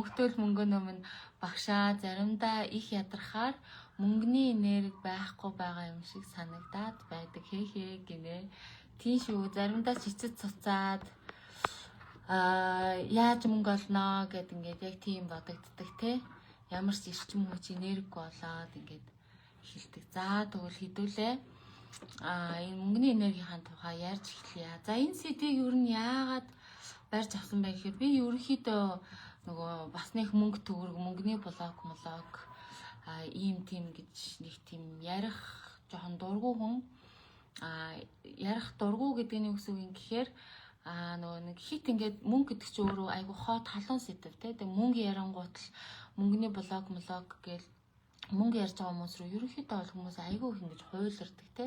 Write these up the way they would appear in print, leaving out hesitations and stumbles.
Мөнхтөл мөнгөнөө минь багшаа, заримдаа их ядрахаар мөнгөний энерги байхгүй байгаа юм шиг санагдаад байдаг. Хээ хээ гинэ. Тийм шүү. Заримдаа ч эцэд цуцаад яаж мөнгө олноо гэд ингээд яг тийм бодогддог те. Ямар ч эрчим хүч, энергигүй болоод ингээд эхэлдэг. За, тэгвэл хэдүүлээ. Энэ мөнгөний энергийнхаа тухай ярьж эхлэе. За, энэ сэдвийг ер нь яагаад барьж авсан бэ гэхээр би ерөнхийдөө нөгөө бас нэг мөнгө төгрөг, мөнгөний блог млог ийм тийм гэж нэг тийм ярих жоохон дургүй хүн. Ярих дургүй гэдэг нь юу гэсэн үг юм гэхээр нөгөө нэг хит ингээд мөнгө гэдэг чинь өөрөө айгу хот халуун сэдэв те. Тэгээ мөнгө ярангуут л мөнгөний блог млог гээл мөнгө ярьж байгаа хүмүүс рүү ерөнхийдөө бол хүмүүс айгүй их ингэж хуйлардаг те.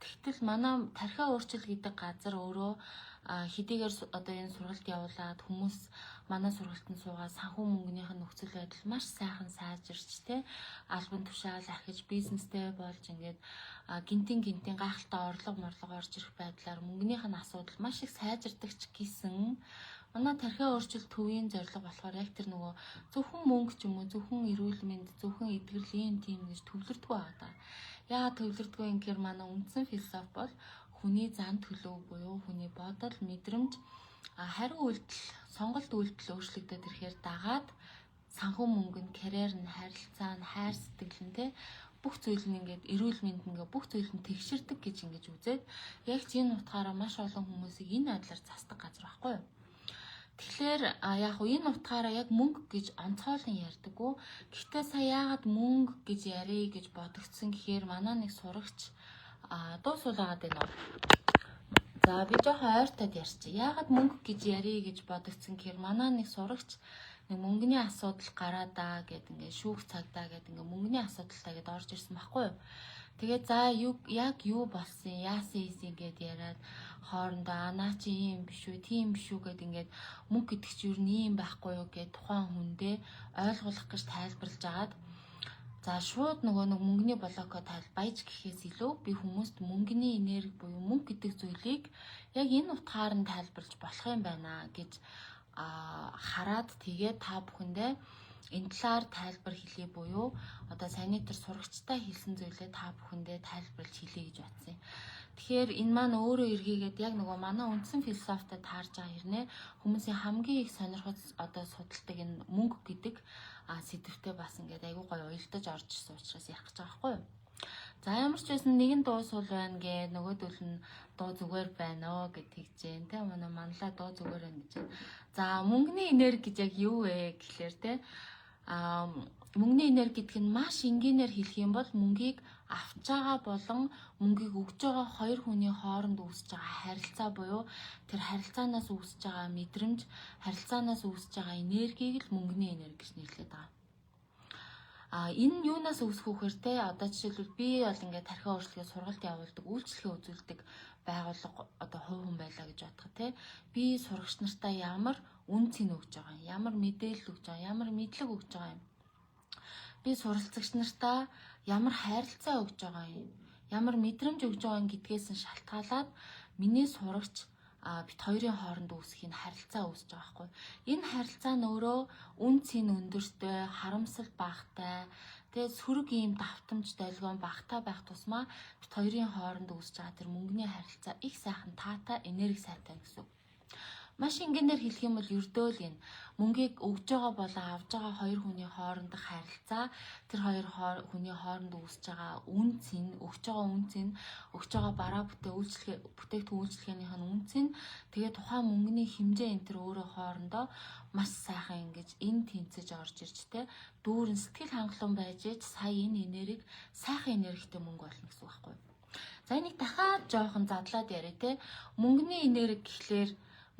Тэгтэл манай тархиа өөрчил гэдэг газар өөрөө хэдийгээр одоо энэ сургалт явуулаад, хүмүүс манай сургалтанд суугаад санхүү мөнгөнийх нь нөхцөл байдал маш сайхан сайжирч те, албан тушаал ахиж, бизнестэй болж, ингээд гинтин гинтин гайхалтай орлого морлого орж ирэх байдлаар мөнгөнийх нь асуудал маш их сайжирдаг ч гэсэн манай тархиа өөрчлөлт төвийн зорилго болохоор яг тэр нөгөө зөвхөн мөнгө ч юм уу, зөвхөн эрүүл мэнд, зөвхөн эдгэрэл ийм тийм гэж төвлөрдөггүй байгаа даа. Яагаад төвлөрдөггүй юм гэхээр манай үндсэн философи бол хүний зан төлөв буюу хүний бодол, мэдрэмж, хариу үйлдэл, сонголт үйлдэл өөрчлөгдөд ирэхээр дагаад санхүү мөнгө нь, карьер нь, харилцаа нь, хайр сэтгэл нь те, бүх зүйл нь ингээд эрүүл мэнд, ингээд бүх зүйл нь тэгшэрдэг гэж ингэж үзээд яг ч энэ утгаараа маш олон хүмүүсийг энэ байдлаар засдаг газар байхгүй юу? Тэгэхээр яг уу энэ утгаараа яг мөнгө гэж онцгойлон ярьдаггүй. Гэхдээ сая яагаад мөнгө гэж ярий гэж бодогдсон гэхээр манай нэг сурагч дуу суулгаад байна уу? За, би жоохон ойртоод ярьчих. Яагаад мөнгө гэж ярий гэж бодогдсон гэхээр манай нэг сурагч нэг мөнгөний асуудал гараа даа гэд, ингээд шүүх цагдаа гэд, ингээд мөнгөний асуудалтай гэд орж ирсэн байхгүй юу? Тэгээ за, юу яг юу болсон, яасан хийсэн гэд яриад хоорондоо анаа чи ийм биш үү, тийм биш үү гэд, ингээд мөнгө гэдэг чи юу нь ийм байхгүй юу гэд тухайн хүндээ ойлгуулах гэж тайлбарлаж агаад, за, шууд нөгөө нэг мөнгөний блоко тайл баяж гэхээс илүү би хүмүүст мөнгөний энерги буюу мөнгө гэдэг зүйлийг яг энэ утгаар нь тайлбарлаж болох юм байна гэж хараад, тэгээд та бүхэндээ энэ талаар тайлбар хэлье буюу одоо саяны тэр сурагчтай хэлсэн зүйлээ та бүхэндээ тайлбарлаж хэлье гэж бодсон юм. Тэгэхээр энэ маань өөрөө эргээгээд яг нөгөө манай үндсэн философитой таарж байгаа хэрнээ хүмүүсийн хамгийн их сонирхож одоо судалдаг энэ мөнгө гэдэг сэдвтэй бас ингээд айгүй гоё уялдаж орж ирсэн учраас ярих гэж байгаа байхгүй юу? За, ямар ч байсан нэг нь дуу сул байна гэ, нөгөөдөл нь дуу зүгээр байна оо гэж тэгж जैन те, манай манлаа дуу зүгээр байна гэж. За, мөнгөний энерги гэж яг юу вэ гэхлээр те, мөнгөний энерги гэдэг нь маш энгийнээр хэлэх юм бол мөнгийг авч байгаа болон мөнгийг өгж байгаа хоёр хүний хооронд үүсэж байгаа харилцаа буюу тэр харилцаанаас үүсэж байгаа мэдрэмж, харилцаанаас үүсэж байгаа энергийг л мөнгөний энерги гэж нэрлэдэг байгаа. Энэ нь юунаас үүсэх вэ гэхээр те, одоо жишээлбэл би бол ингээд тархиа өөрчлөлтөөр сургалт явуулдаг, үйлчилгээ үзүүлдэг байгууллага, одоо хувь хүн байлаа гэж бодох те. Би сурагч нартаа ямар үнэ цэн өгж байгаа юм, ямар мэдээлэл өгж байгаа, ямар мэдлэг өгж байгаа юм. Би суралцагч нартаа ямар харилцаа өгж байгаа юм, ямар мэдрэмж өгж байгаа юм гэдгээс нь шалтгаалаад миний сурагч бит хоёрын хооронд үүсэх энэ харилцаа үүсэж байгаа байхгүй. Энэ харилцаа нь өөрөө үнэ цэн өндөртэй, харамсал багтай, тэгээ сөрөг ийм давтамж долгион багтай байх тусмаа бит хоёрын хооронд үүсэж байгаа тэр мөнгөний харилцаа их сайхан таатай, энерги сайтай гэсэн үг. Маш энгийнээр хэлэх юм бол ердөө л энэ мөнгийг өгж байгаа болон авж байгаа хоёр хүний хоорондох харилцаа, тэр хоёр хүний хооронд үүсэж байгаа үнэ цэн, өгж байгаа үнэ цэн, өгж байгаа бараа бүтээ үйлчилгээ, бүтээгдэхүүн үйлчилгээнийх нь үнэ цэн, тэгээ тухайн мөнгөний хэмжээ энэ тэр өөрөө хоорондоо маш сайхан ингэж энэ тэнцэж орж ирж те, дүүрэн сэтгэл хангалуун байж ич сая энэ энерги сайхан энергитэй мөнгө болно гэсэн үг байхгүй. За, энийг дахиад жоохон задлаад яриа те.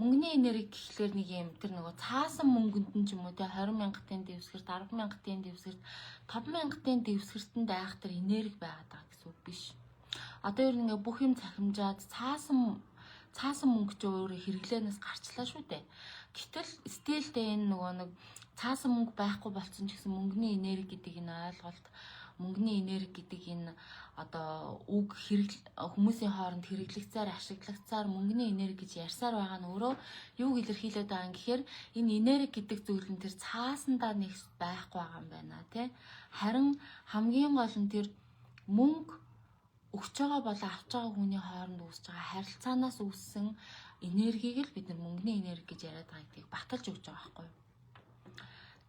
Мөнгөний энерги гэхлээр нэг юм тэр нөгөө цаасан мөнгөнд нь ч юм уу те, 20 мянгатын дэвсгэрт, 10 мянгатын дэвсгэрт, 5 мянгатын дэвсгэртэнд айх тэр энерги байгаад байгаа гэсэн үг биш. Одоо ер нь ингээ бүх юм цахимжаад цаасан цаасан мөнгө ч өөрөө хэрэглээнээс гарчлаа шүү дээ. Гэтэл still дээ энэ нөгөө нэг цаасан мөнгө байхгүй болцсон ч гэсэн мөнгөний энерги гэдэг энэ ойлголт, Мөнгөний энерги гэдэг энэ одоо үг хэрэг хүмүүсийн хооронд хэрэглэгцээр, ашиглагдсаар, мөнгөний энерги гэж ярьсаар байгаа нь өөрөө юуг илэрхийлээд байгаа юм гэхээр энэ энерги гэдэг зүйл нь тэр цаасандаа нэг байхгүй байгаа юм байна тий. Харин хамгийн гол нь тэр мөнгө өгч байгаа болон авч байгаа хүний хооронд үүсэж байгаа харилцаанаас үүссэн энергийг л бид нар мөнгөний энерги гэж яриад байгаа гэдгийг баталж өгч байгаа байхгүй юу?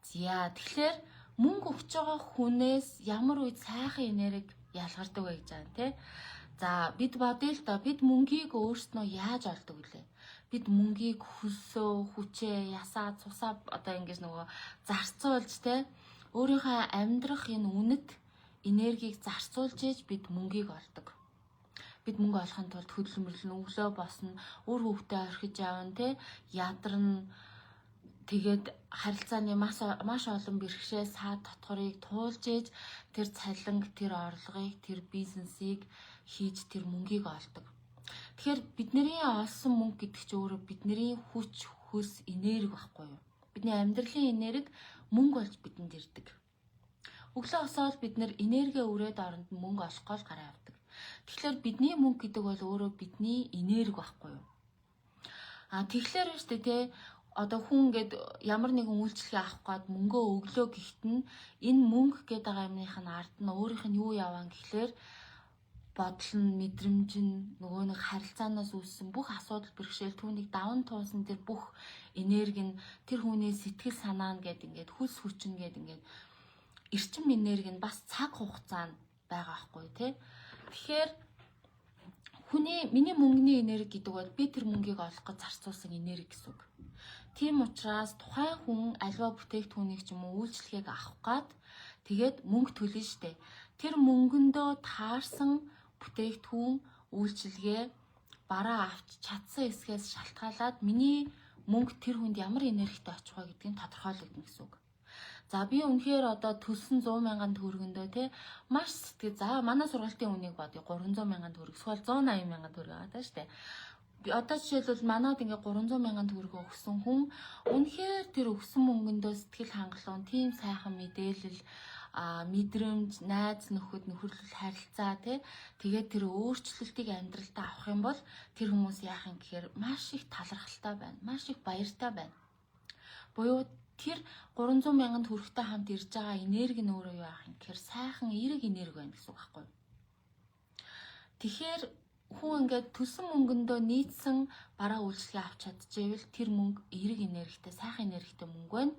За, тэгэхээр мөнгө өгч байгаа хүнээс ямар үед сайхан энерги ялгардаг вэ гэж байгаа юм те. За, бид бодъё л доо, бид мөнгийг өөрснөө яаж олдог вүлээ? Бид мөнгийг хөлсөө, хүчээ, ясаа, цусаа одоо ингэж нөгөө зарцуулж те, өөрийнхөө амьдрах энэ үнэт энергийг зарцуулж ээж бид мөнгийг олдог. Бид мөнгө олохын тулд хөдөлмөрлөн, өглөө босно, үр хүүхдээ орхиж явна те, ядарна. Тэгээд харилцааны маш маш олон бэрхшээл, саад дотгорыг туулж ээж тэр цалинг, тэр орлогыг, тэр бизнесийг хийж тэр мөнгийг олдог. Тэгэхээр бидний олсон мөнгө гэдэг чинь өөрөө бидний хүч, хөлс, энерги байхгүй юу? Бидний амьдралын энерги мөнгө болж бидэнд ирдэг. Өглөө босоод бид нэр энерги өрөөд оронд мөнгө олох гол гараа явдаг. Тэгэхээр бидний мөнгө гэдэг бол өөрөө бидний энерги байхгүй юу? А тэгэхээр шүү дээ те, одоо хүн ингээд ямар нэгэн үйлчлэгээ авах гээд мөнгөө өглөө гэхэд нь энэ мөнгө гэдэг байгаа юмных нь ард нь өөрийнх нь юу яваа гэхлээр бодол нь, мэдрэмж нь, нөгөө нэг харилцаанаас үүссэн бүх асуудал бэрхшээл, түүнийг даван туусан тэр бүх энерги нь, тэр хүний сэтгэл санаа нь гээд ингээд хөлс хүчин гээд ингээд эрчим энерги нь, бас цаг хугацаа нь байгаа байхгүй тий. Тэгэхээр хүний, миний мөнгөний энерги гэдэг бол би тэр мөнгийг олох гэж зарцуулсан энерги гэсэн үг. Тийм учраас тухайн хүн альва бүтээгдэхүүнийг ч юм уу үйлчлэгийг авах гад тэгээд мөнгө төлнө штэ. Тэр мөнгөндөө таарсан бүтээгдэхүүн, үйлчилгээ бараа авч чадсан хэсгээс шалтгаалаад миний мөнгө тэр хүнд ямар энергитэй очих вэ гэдгийг тодорхойлогдно гэсэн үг. За, би үнэхээр одоо төлсөн 100 мянган төгрөгөндөө те маш сэтгэл, за, манай сургалтын үнийг бодъё, 300 мянган төгрөг эсвэл 180 мянган төгрөг байгаа даа штэ. Би одоо жишээлбэл манад ингээ 300 мянган төгрөг өгсөн хүн үнэхээр тэр өгсөн мөнгөндөө сэтгэл хангалуун, тийм сайхан мэдээлэл, мэдрэмж, найз нөхөд, нөхөрлөл харилцаа тий, тэгээд тэр өөрчлөлтийг амьдралдаа авах юм бол тэр хүмүүс яах юм гэхээр маш их талархалтай байна. Маш их баяртай байна. Буюу тэр 300 мянган төгрөгтэй хамт ирж байгаа энерги нь өөрөө юу яах юм гэхээр сайхан эерэг энерги байна гэсэн үг байхгүй юу? Тэгэхээр хүн ингээд төлсөн мөнгөндөө нийцсэн бараа, үйлчлэгээ авч чадчихвэл тэр мөнгө эерэг энергитэй, сайхан энергитэй мөнгө байна.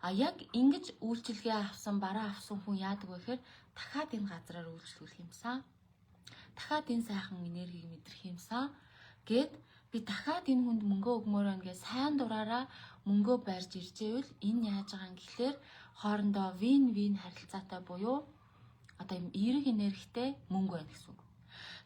А яг ингэж үйлчилгээ авсан, бараа авсан хүн яадаг вэ гэхээр дахиад энэ газраар үйлчлүүлэх юмсан. Дахиад энэ сайхан энергийг мэдрэх юмсан гэд, би дахиад энэ хүнд мөнгө өгмөр байна гэж сайн дураараа мөнгөө барьж ирж ивэл энэ яаж байгаа юм гэхлээр хоорондоо win win харилцаатай буюу одоо юм эерэг энергитэй мөнгө байна гэсэн үг.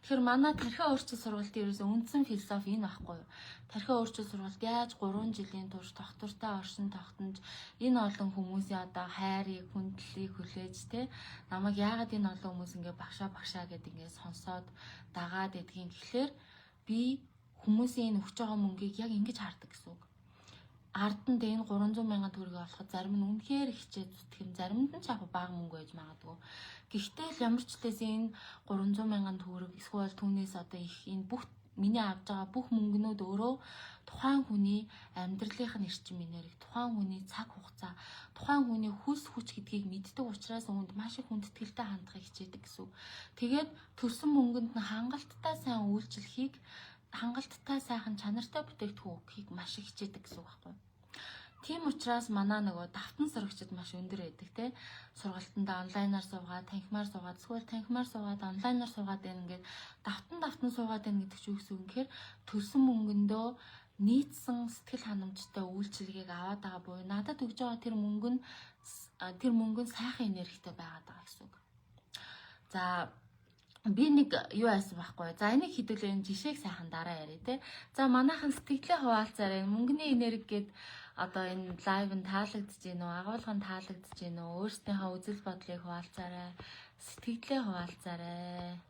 Тэгэхээр манай тархиа өөрчлөлт сургалтын ерөөсөө үндсэн философи энэ байхгүй юу? Тархиа өөрчлөлт сургалт яаж 3 жилийн турш тогтвортой оршин тогтнож, энэ олон хүмүүсийн одоо хайрыг, хүндлэлийг хүлээж те, намайг яагаад энэ олон хүмүүс ингээ багшаа багшаа гэд ингээ сонсоод дагаад идгийг гэхлээр би хүмүүсийн энэ өгч байгаа мөнгийг яг ингэж хардаг гэсэн үг. Ард нь энэ 300 мянган төгрөг олоход зарим нь үнэхээр хичээд зүтгэх юм, заримд нь ч яг бага мөнгө байж магадгүй. Гэхдээ л ямар ч лээс энэ 300 мянган төгрөг эсвэл түүнээс одоо их энэ бүх миний авж байгаа бүх мөнгнүүд өөрөө тухайн хүний амьдралынх нь эрчим энерги, тухайн хүний цаг хугацаа, тухайн хүний хөлс хүч гэдгийг мэддэг учраас үүнд маш их хүндэтгэлтэй хандахыг хичээдэг гэсэн үг. Тэгээд төлсөн мөнгөнд нь хангалттай сайн үйлчлэхийг, хангалттай сайхан чанартай бүтээгдэхүүн өгөхийг маш их хичээдэг гэсэн үг байхгүй юу? Тийм учраас манай нөгөө давтан сурагчид маш өндөр байдаг те. Сургалтандаа онлайнаар суугаад, танхимаар суугаад, эсвэл танхимаар суугаад, онлайнаар суугаад байна, ингээд давтан давтан суугаад байна гэдэг чинь юу гэсэн үг гэхээр төлсөн мөнгөндөө нийцсэн сэтгэл ханамжтай үйлчилгээг аваад байгаа буюу надад өгж байгаа тэр мөнгө нь сайхан энергитэй байгаад байгаа гэсэн үг. За, би нэг юу айсан байхгүй. За, энийг хэдүүлээ энэ жишээг сайхан дараа яриа те. За, манайхан сэтгэлээ хуваалцаарай. Мөнгөний энерги гээд одоо энэ live нь таалагдж гин үү? Агуулга нь таалагдж гин үү? Өөрсдийнхөө үзэл бодлыг хуваалцаарай. Сэтгэлээ хуваалцаарай.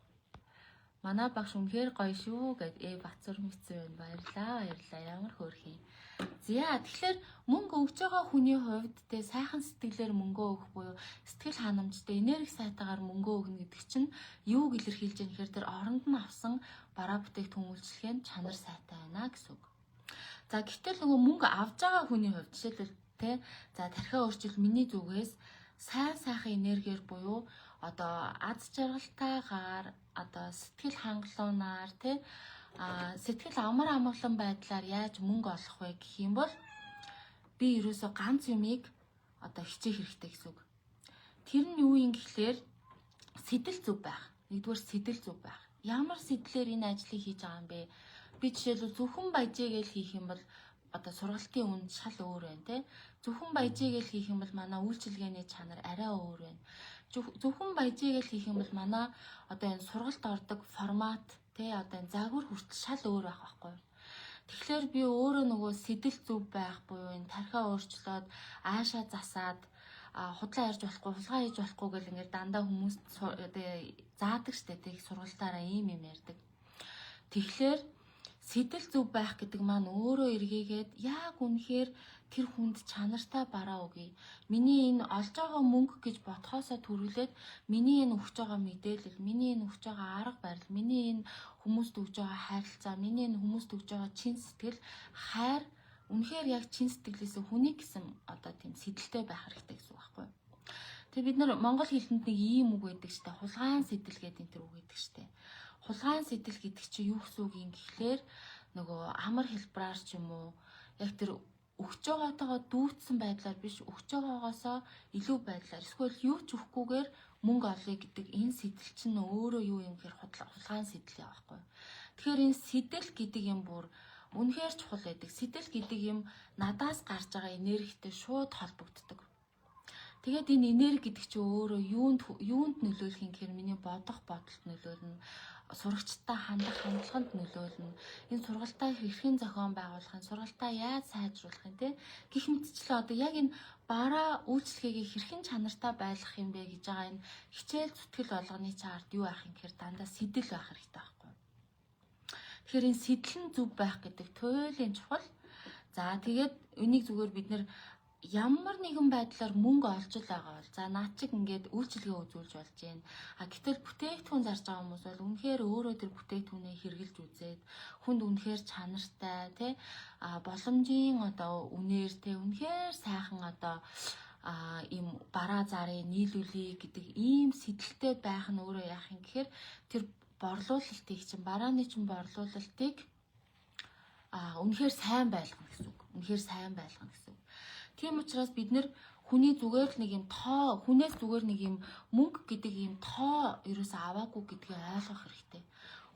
Манай багш үнэхээр гоё шүү гэд Бацур мэдсэн байна. Баярлаа, баярлаа. Ямар хөөрхөн. За, тэгэхээр мөнгө өгж байгаа хүний хувьд те сайхан сэтгэлээр мөнгөө өгөх буюу сэтгэл ханамжтай, энерги сайтайгаар мөнгөө өгнө гэдэг чинь юуг илэрхийлж байгаа гэхээр тэр оронд нь авсан бараа бүтээгдэхүүн үйлчилгээ нь чанар сайтай байна гэсэн үг. За, гэтэл нөгөө мөнгө авж байгаа хүний хувьд, жишээлбэл, те, за, тархиа өөрчил миний зүгээс сайн сайхан энергиэр буюу одоо аз жаргалтайгаар, одоо сэтгэл хангалуунаар, те, сэтгэл амар амгалан байдлаар яаж мөнгө олох вэ гэх юм бол би ерөөсөө ганц юмыг одоо хичээх хэрэгтэй гэсэн үг. Тэр нь юу юм гэхлээр сэтэл зөв байх. Нэгдүгээр, сэтэл зөв байх. Ямар сэтлээр энэ ажлыг хийж байгаа юм бэ? Би жишээлбэл зөвхөн баяжээ гэж хийх юм бол одоо сургалтын үн шал өөр байна, те. Зөвхөн баяжээ гэж хийх юм бол манай үйлчилгээний чанар арай өөр байна. Зөвхөн баяжээ гэж хийх юм бол манай одоо энэ сургалт ордог формат, те, одоо энэ загвар хүртэл шал өөр байх байхгүй юу? Тэгэхээр би өөрөө нөгөө сэтэл зөв байх буюу энэ тархиа өөрчлөөд, аашаа засаад, худлаа ярьж болохгүй, хулгай хийж болохгүй гэл ингээд дандаа хүмүүс одоо заадаг штэ, тэг сургалтаараа ийм юм ярьдаг. Тэгэхээр сэтэл зөв байх гэдэг маань өөрөө эргээгээд яг үнэхээр тэр хүнд чанартай бараа өгье. Миний энэ олж байгаа мөнгө гэж бодхоосоо түрүүлээд миний энэ өгч байгаа мэдээлэл, миний энэ өгч байгаа арга барил, миний энэ хүмүүст өгж байгаа харилцаа, миний энэ хүмүүст өгж байгаа чин сэтгэл, хайр үнэхээр яг чин сэтгэлээсээ хүнийг гэсэн одоо тийм сэтэлтэй байх хэрэгтэй гэсэн үг байхгүй юу? Тэгээ бид нар монгол хэлэнд нэг ийм үг байдаг штэ, хулгайн сэтэл гэдэг энэ төр үг байдаг штэ. Хулгайн сэтэл гэдэг чинь юу гэсэн үг юм гэхлээр нөгөө амар хэлбраар ч юм уу, яг тэр өгч байгаатайгаа дүүцсэн байдлаар биш, өгч байгаагаасаа илүү байдлаар, эсвэл юу ч өгөхгүйгээр мөнгө олъё гэдэг энэ сэтэл чинь өөрөө юу юм гэхээр хулгайн сэтэл явахгүй. Тэгэхээр энэ сэтэл гэдэг юм бүр үнэхээр чухал байдаг. Сэтэл гэдэг юм надаас гарч байгаа энергитэй шууд холбогддог. Тэгээд энэ энерги гэдэг чинь өөрөө юунд юунд нөлөөлөх юм гэхээр миний бодох бодолд нөлөөлнө, сурагчтай хандах хандлаганд нөлөөлнө. Энэ сургалтаа хэрхэн зохион байгуулах юм, сургалтаа яаж сайжруулах юм, те, гэх мэтчлээ одоо яг энэ бараа үйлчлэгийг хэрхэн чанартай байлгах юм бэ гэж байгаа энэ хичээл зүтгэл болгоны чарт юу байх юм гэхээр дандаа сэтэл байх хэрэгтэй байхгүй. Тэгэхээр энэ сэтэл нь зөв байх гэдэг туйлын чухал. За, тэгээд энийг зүгээр бид нэр ямар нэгэн байдлаар мөнгө олж л байгаа бол, за, наад чиг ингээд үйлчилгээ үзүүлж болж байна. А гэтэл бүтээгдэхүүн зарж байгаа хүмүүс бол үнэхээр өөрөө тэр бүтээгдэхүүнээ хэрэглэж үзээд, хүнд үнэхээр чанартай, тий, боломжийн одоо үнээр, тий, үнэхээр сайхан одоо ийм бараа зарын нийлүүлэе гэдэг ийм сэтэлтэй байх нь өөрөө яах юм гэхээр тэр борлуулалтыг чинь, барааны чинь борлуулалтыг үнэхээр сайн байлгана гэсэн үг. Үнэхээр сайн байлгана гэсэн үг. Тийм учраас бид нэр хүний зүгээр л нэг юм тоо, хүнээс зүгээр нэг юм мөнгө гэдэг юм тоо ерөөсөө аваагүй гэдгийг ойлгох хэрэгтэй.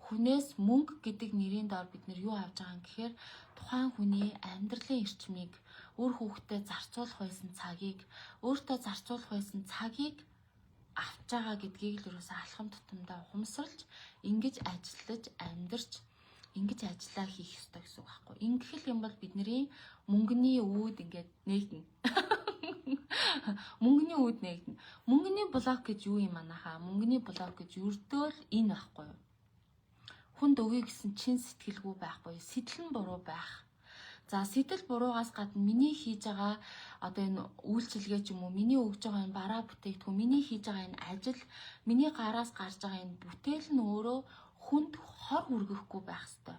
Хүнээс мөнгө гэдэг нэрийн доор бид нэр юу авж байгаа юм гэхээр тухайн хүний амьдралын эрчмийг, үр хүүхдэд зарцуулах байсан цагийг, өөртөө зарцуулах байсан цагийг авч байгаа гэдгийг л ерөөсөө алхам тутамдаа ухамсарлаж, ингэж ажиллаж, амьдарч, ингэж ажиллаа хийх ёстой гэсэн үг байхгүй. Ингэх л юм бол бидний мөнгөний үүд ингээд нээгдэнэ. Мөнгөний үүд нээгдэнэ. Мөнгөний блок гэж юу юм манайхаа? Мөнгөний блок гэж ердөө л энэ байхгүй юу? Хүнд өгье гэсэн чин сэтгэлгүй байх буюу сэтэл нь буруу байх. За, сэтэл буруугаас гадна миний хийж байгаа одоо энэ үйлчилгээ ч юм уу, миний өгж байгаа энэ бараа бүтээгдэхүүн, миний хийж байгаа энэ ажил, миний гараас гарч байгаа энэ бүтээл нь өөрөө хүнд хор хүргэхгүй байх ёстой.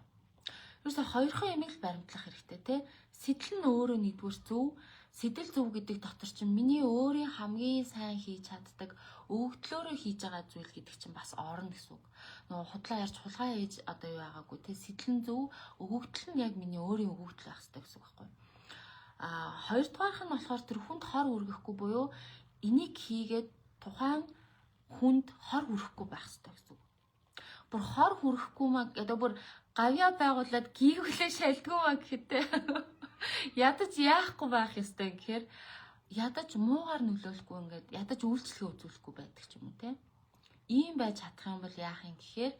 Ерөөсө хоёрхан юмыг л баримтлах хэрэгтэй, те. Сэтэл нь өөрөө нэгдүгээр зөв, сэтэл зөв гэдэг дотор чинь миний өөрийн хамгийн сайн хийж чаддаг өгөгдлөөрөө хийж байгаа зүйл гэдэг чинь бас орно гэсэн үг. Нөгөө худлаа ярьж, хулгай хийж одоо юу байгаагүй, те, сэтэл нь зөв, өгөгдөл нь яг миний өөрийн өгөгдөл байх хэрэгтэй гэсэн үг байхгүй. А хоёрдугаарх нь болохоор тэр хүнд хор хүргэхгүй буюу энийг хийгээд тухайн хүнд хор хүрэхгүй байх хэрэгтэй гэсэн үг. Бүр хор хүрэхгүй маа одоо бүр гавья байгуулад гийгүүлээ шалдгүй маа гэхэд ядаж яахгүй байх ёстой гэхээр ядаж муугаар нөлөөлөхгүй, ингээд ядаж үйлчлэгээ үзүүлэхгүй байдаг ч юм уу, те. Ийм байж чадах юм бол яах юм гэхээр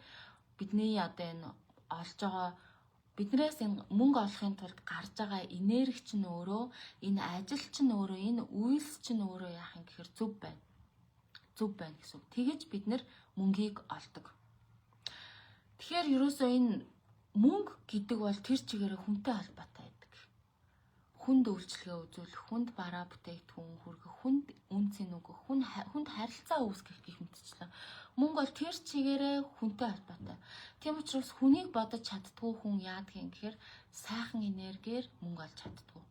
бидний одоо энэ олж байгаа, биднээс энэ мөнгө олохын тулд гарч байгаа энерги чинь өөрөө, энэ ажил чинь өөрөө, энэ үйлс чинь өөрөө яах юм гэхээр зөв байна. Зөв байна гэсэн үг. Тэгэж бид нар мөнгийг олдог. Тэгэхээр ерөөсөө энэ мөнгө гэдэг бол тэр чигээрээ хүнтэй холбоотой байдаг. Хүнд үйлчилгээ үзүүлэх, хүнд бараа бүтээгдэхүүн хүргэх, хүнд үнэ цэн өгөх, хүнд харилцаа үүсгэх гэх мэтчлэн. Мөнгө бол тэр чигээрээ хүнтэй холбоотой. Тийм учраас хүнийг бодож чаддгүй хүн яадаг юм гэхээр сайхан энергиэр мөнгө олж чаддгүй.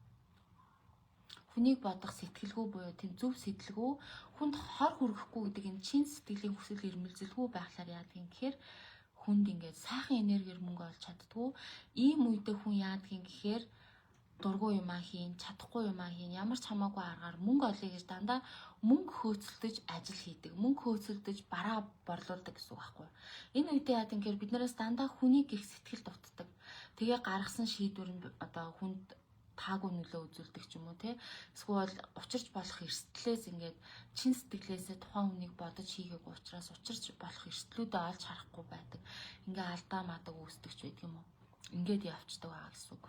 Хүнийг бодох сэтгэлгүй буюу тийм зөв сэтгэлгүй, хүнд хор хүргэхгүй гэдэг энэ чин сэтгэлийн хүсэл эрмэлзэлгүй байхлаар яадаг юм гэхээр хүнд ингээд сайхан энергиэр мөнгө олж чаддгүй. Ийм үедээ хүн яадаг юм гэхээр дургүй юмаа хийн, чадахгүй юмаа хийн, ямар ч хамаагүй аргаар мөнгө олъё гэж дандаа мөнгө хөөцөлдөж ажил хийдэг, мөнгө хөөцөлдөж бараа борлуулдаг гэсэн үг байхгүй юу? Энэ үедээ яадаг юм гэхээр биднээс дандаа хүнийг их сэтгэл дутдаг. Тэгээ гаргасан шийдвэр нь одоо хүнд таагүй нөлөө үзүүлдэг ч юм уу те. Эсвэл учирч болох эрсдлээс ингээд чин сэтгэлээсээ тухайн хүнийг бодож хийгээгүй учраас учирч болох эрсдлүүдээ олж харахгүй байдаг. Ингээ алдаа мадаг үүсдэг ч байдаг юм уу. Ингээд явцдаг байгаа гэсэн үг.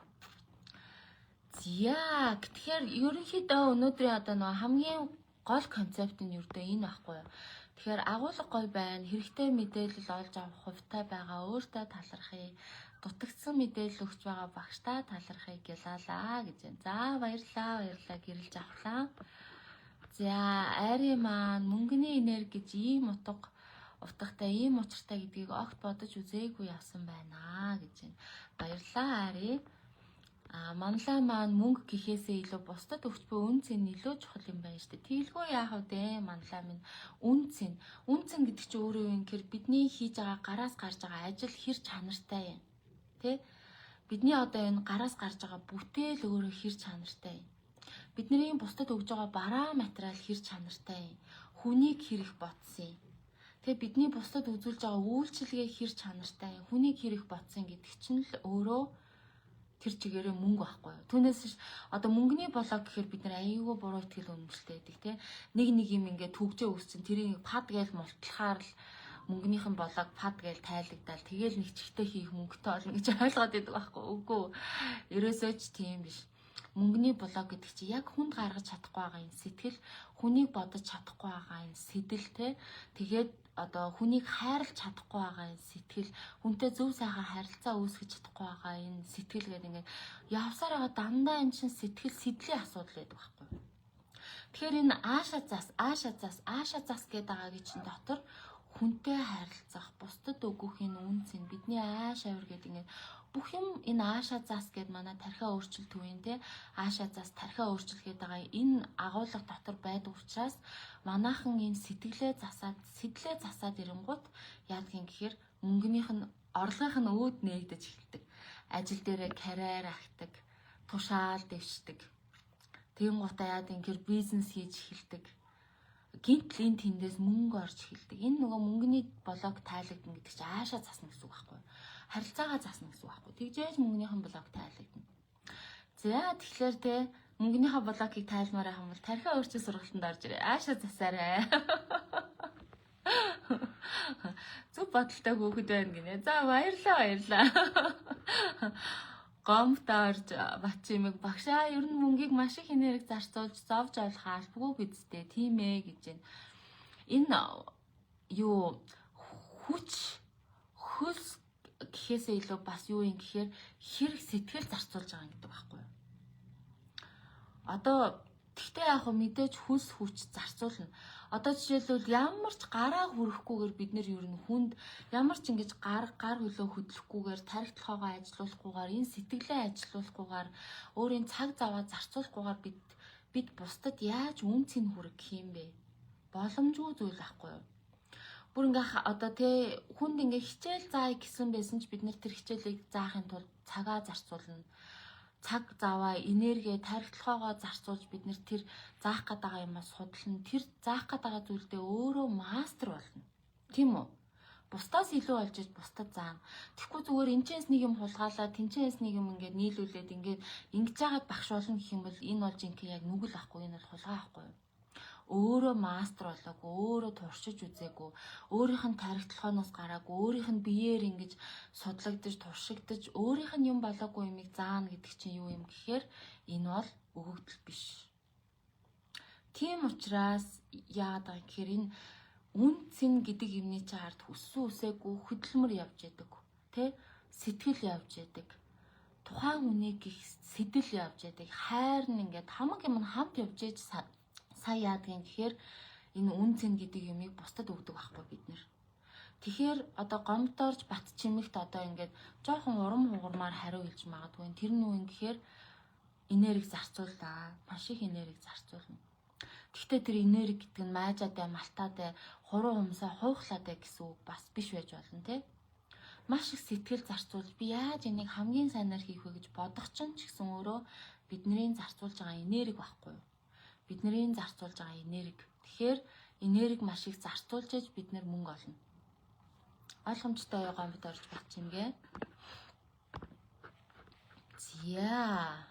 За, тэгэхээр ерөнхийдөө өнөөдрийн одоо нөгөө хамгийн гол концепт нь ердөө энэ байхгүй юу. Тэгэхээр агуулга гоё байна. Хэрэгтэй мэдээлэл олж авах хувьтай байгаа өөртөө талархъя. Дутагдсан мэдээлэл өгч байгаа багштай талархъя гэлалаа гэж байна. За, баярлалаа, баярлалаа, гэрэлж авлаа. За, айрын маань мөнгөний энерги гэж ийм утгатай, ийм учиртай гэдгийг огт бодож үзээгүй явсан байна гэж байна. Баярлалаа, Ари. А манлаа маань мөнгө гэхээсээ илүү бусдад өгч буй үнэ цэн илүү чухал юм байна шүү дээ. Тэгэлгүй яах вэ, манлаа минь, үнэ цэн. Үнэ цэн гэдэг чинь өөрөө юу юм гэхээр бидний хийж байгаа гараас гарч байгаа ажил хэр чанартай юм. Тэ? Бидний одоо энэ гараас гарч байгаа бүтээл өөрөө хэр чанартай юм. Бидний бусдад өгж байгаа бараа материал хэр чанартай юм. Хүнийг хэр их бодсон юм. Тэгээ бидний бусдад үзүүлж байгаа үйлчилгээ хэр чанартай юм. Хүнийг хэр их бодсон гэдэг чинь л өөрөө тэр чигээрээ мөнгө байхгүй юу. Түүнээс биш одоо мөнгөний блок гэхээр бид нар аяйгүй буруу итгэл үнэмшилтэй байдаг те. Нэг нэг юм ингээд түгжээ үүсчин, тэрийг пад гээл мултлахаар л мөнгөнийхэн блок пад гээл тайлагдал тэгэл нэг чигтээ хийх мөнгөтэй болно гэж ойлгоод байдаг байхгүй. Үгүй. Ерөөсөө ч тийм биш. Мөнгөний блок гэдэг чинь яг хүнд гаргаж чадахгүй байгаа энэ сэтгэл, хүнийг бодож чадахгүй байгаа энэ сэтэл те. Тэгээд одоо хүнийг хайрлаж чадахгүй байгаа энэ сэтгэл, хүнтэй зөв сайхан харилцаа үүсгэж чадахгүй байгаа энэ сэтгэл гэдэг ингээд явсаар байгаа дандаа энэ чинь сэтгэл сэдлийн асуудал байдаг байхгүй. Тэгэхээр энэ ааша зас, ааша зас, ааша зас гэдэг байгаагийн чинь дотор хүнтэй харилцах, бусдад өгөх энэ үнэ цэн, бидний ааш авир гэдэг ингээд бүх юм энэ ааша зас гэд манай тархиа өөрчлөлт үеийн те, ааша зас, тархиа өөрчлөлт гэдэг байгаа энэ агуулга дотор байдаг учраас манайхан энэ сэтгэлээ засаад, сэтлээ засаад ирэнгуут яадгийн гэхээр мөнгөнийх нь, орлогынх нь үүд нээгдэж эхэлдэг. Ажил дээрээ карьер ахдаг, тушаал дэвшдэг. Тэгэн гутаа яадгийн гэхээр бизнес хийж эхэлдэг. Гинтл энэ тэндээс мөнгө орж эхэлдэг. Энэ нөгөө мөнгөний блок тайлагдана гэдэг чинь ааша засна гэсэн үг байхгүй юу? Харилцаагаа засна гэсэн үг байхгүй. Тэгжээж мөнгөнийхэн блок тайлагдана. За, тэгэхээр те, мөнгөнийхөө блокийг тайлмаар байх юм бол тархиа өөрчил сургалтанд орж ирээ. Ааша засаарай. Зөв бодолтой хүүхэд байна гинэ. За, баярлалаа, баярлалаа. Гомт орж Батчимэг багшаа, ер нь мөнгийг маш их энерги зарцуулж зовж олох албагүй гэдтэй, тийм ээ гэж байна. Энэ юу хүч хөлс гэхээсээ илүү бас юу юм гэхээр хэрэг сэтгэл зарцуулж байгаа гэдэг байхгүй юу? Одоо тэгтээ яг хөө мэдээж хөлс хүч зарцуулна. Одоо жишээлбэл, ямар ч гараа хүрэхгүйгээр бид нэр ер нь хүнд ямар ч ингэж гар гар хөлөө хөдлөхгүйгээр, тархи толгойгоо ажилуулахгүйгээр, энэ сэтгэлээ ажилуулахгүйгээр, өөрийн цаг заваа зарцуулахгүйгээр бид бусдад яаж үнэ цэн хүргэх юм бэ? Боломжгүй зүйл байхгүй юу? Бүр ингээ одоо тэ, хүнд ингээ хичээл заая гэсэн байсан ч бид нэр тэр хичээлийг заахын тулд цагаа зарцуулна, цаг заваа, энерги, тархи толгойгоо зарцуулж бид нэр тэр заах гээд байгаа юмаа судална. Тэр заах гээд байгаа зүйлдээ өөрөө мастер болно. Тийм үү? Бусдаас илүү олж иж бусдад заана. Тэгэхгүй зүгээр энэчээс нэг юм хулгайлаа, тэнчээс нэг юм ингээд нийлүүлээд ингээд ингэж жагаад багш болно гэх юм бол энэ бол жинхэнэ яг нүгэл ахгүй, энэ бол хулгай ахгүй юу? Өөрөө мастер болоогүй, өөрөө туршиж үзээгүй, өөрийнх нь тархи толгойноос гараагүй, өөрийнх нь биеэр ингэж судлагдаж, туршигдаж, өөрийнх нь юм болоогүй юмыг заана гэдэг чинь юу юм гэхээр энэ бол өгөгдөл биш. Тийм учраас яагаад байгаа гэхээр энэ үнэ цэн гэдэг юмны чи ард хүссэн үсээгүй хөдөлмөр явж яадаг. Тэ? Сэтгэл явж яадаг. тухайн хүнийг их сэтэл явж яадаг. Хайр нь ингээд хамаг юм хамт явж яж сая яадаг юм гэхээр энэ үн цэн гэдэг юмыг бусдад өгдөг байхгүй бид нэр. Тэгэхээр одоо гомдорж бат чимэгт одоо ингээд жоохон урам хугармаар хариу хэлж магадгүй. Тэр нь юу юм гэхээр энерги зарцууллаа. Маш их энерги зарцуулна. Гэхдээ тэр энерги гэдэг нь маажаатай, малтаатай, хуруу хумсаа хуухлаатай гэсэн үг бас биш байж болно те. Маш их сэтгэл зарцуулж би яаж энийг хамгийн сайнаар хийх вэ гэж бодох чинь ч гэсэн өөрөө бидний зарцуулж байгаа энерги байхгүй юу? Бидний зарцуулж байгаа энерги. Тэгэхээр энерги маш их зарцуулж иж бид нэр мөнгө олно. Ойлгомжтой юу гомбод орж бат чимгээ. За.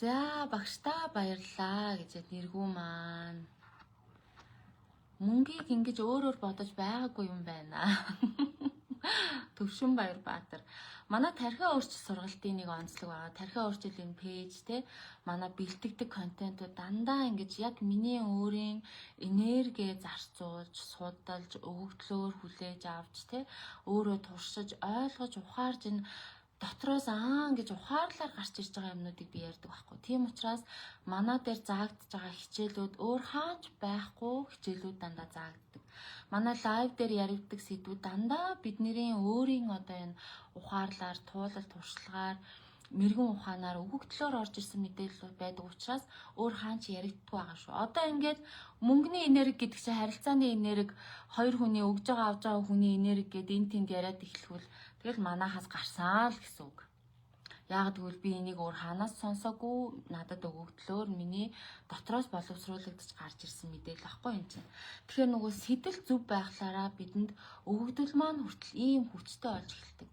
За багштаа баярлалаа гэж нэргүү маань. Мөнгийг ингэж өөрөөр бодож байгаагүй юм байна. Төвшин Баяр Баатар. Манай тархиа өөрчлөлт сургалтын нэг онцлог байгаа. Тархиа өөрчлөл энэ page те манай бэлтгэдэг контентууд дандаа ингэж яг миний өөрийн энерги зарцуулж, судалж, өгөгдлөөр хүлээж авч те өөрөө туршиж, ойлгож, ухаарж энэ дотроос аа гэж ухаарлаар гарч ирж байгаа юмнуудыг би ярьдаг байхгүй. Тийм учраас манай дээр заагдж байгаа хичээлүүд өөр хаач байхгүй хичээлүүд дандаа заагддаг. Манай live дээр яригддаг сэдвүүд дандаа бидний өөрийн одоо энэ ухаарлаар, туулал туршлагаар, мэрэгэн ухаанаар өгөгдлөөр орж ирсэн мэдээлэл байдаг учраас өөр хаан ч яригддаггүй байгаа шүү. Одоо ингээд мөнгөний энерги гэдэг чинь харилцааны энерги, хоёр хүний өгж байгаа авж байгаа хүний энерги гэдэг энэ тэнд яриад эхлэхүүл тэгэл манахаас гарсан л гэсэн үг. Яг тэгвэл би энийг өөр хаанаас сонсоогүй, надад өгөгдлөөр миний дотроос боловсруулагдаж гарч ирсэн мэдээлэл ахгүй юм чинь. Тэгэхээр нөгөө сэтэл зөв байхлаараа бидэнд өгөгдөл маань хүртэл ийм хүчтэй болж эхэлдэг.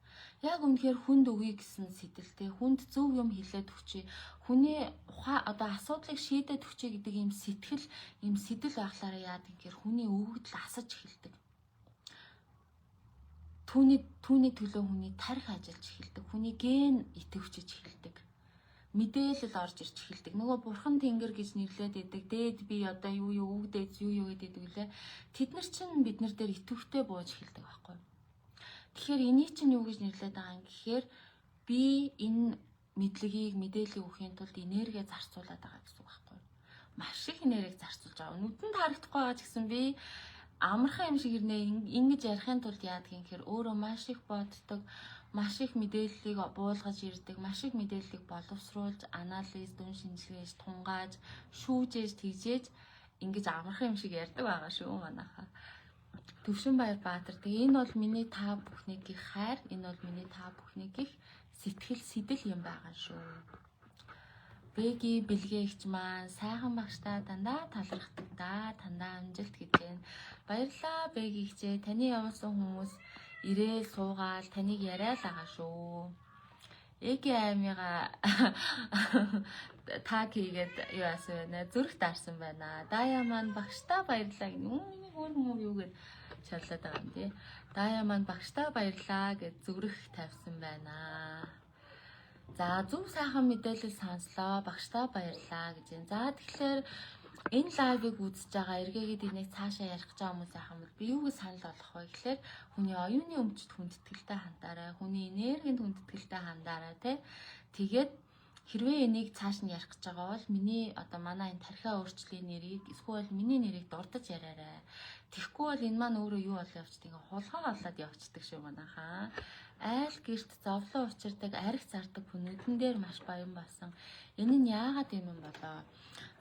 Яг үнэхээр хүнд өгье гэсэн сэтэлтэй, хүнд зөв юм хэлээд өгчээ, хүний ухаа одоо асуудлыг шийдээд өгчээ гэдэг ийм сэтгэл, ийм сэтэл байхлаараа яадаг гэхээр хүний өгөгдөл асаж эхэлдэг. Түүний төлөө хүний тарих ажиллаж эхэлдэг. Хүний ген итэвчиж эхэлдэг. Мэдээлэл орж ирж эхэлдэг. Нөгөө бурхан тэнгэр гэж нэрлээд идэг. Дээд би одоо юу юу өвгдээд юу юу гэдэг лээ. Тэд нар чинь бид нар дээр итэвхтэй бууж эхэлдэг байхгүй. Тэгэхээр энийг чинь юу гэж нэрлээд байгаа юм гэхээр би энэ мэдлэгийг мэдээллийг өгөхийн тулд энерги зарцуулаад байгаа гэсэн үг байхгүй. Маш их энерги зарцуулж байгаа. Нүдэнд харагдахгүй байгаа ч гэсэн би амархан юм шиг ирнэ ингэж ярихын тулд яадаг юм гэхээр өөрөө маш их боддог, маш их мэдээллийг буулгаж ирдэг, маш их мэдээллийг боловсруулж, анализ, дүн шинжилгээж, тунгааж, шүүжээж, тэгжээж ингэж амархан юм шиг ярьдаг байгаа шүү манайхаа. Төвшин Баяр Баатар. Тэгээ энэ бол миний та бүхний гих хайр, энэ бол миний та бүхний гих сэтгэл сэтэл юм байгаа шүү. Бэги бэлгээ ихч маань сайхан багштай дандаа талархдаг да. Тандаа амжилт гэж байна. Баярлалаа Бэги ихчээ. Таны явуулсан хүмүүс ирээл суугаал таныг яриа л байгаа шүү. Эги аймыга таг хийгээд юу яасан байна. Зүрх даарсан байна. Дая маань багштай баярлалаа гэнэ. Миний өөр хүмүүс юу гэд шаллаад байгаа юм тий. Дая маань багштай баярлалаа гэж зүрх тавьсан байна. За зөв сайхан мэдээлэл сонслоо. Багштай баярлалаа гэж байна. За тэгэхээр энэ live ыг үзэж байгаа эргээгээд энийг цаашаа ярих гэж байгаа хүмүүс яах юм бол би юу гэж санал болгох вэ гэхээр хүний оюуны өмчт хүндэтгэлтэй хандаарай, хүний энергинд хүндэтгэлтэй хандаарай тий. Тэгээд хэрвээ энийг цааш нь ярих гэж байгаа бол миний одоо манай энэ тархиа өөрчлийн нэрийг эсвэл миний нэрийг дурдаж яриарай. Тэгэхгүй бол энэ маань өөрөө юу болоо явчихдаг ингээ хулгай болоод явчихдаг шүү манайхаа. Айл гэрт зовлон учирдаг, арх зардаг хүн нүдэн дээр маш баян болсон. Энэ нь яагаад юм юм болоо?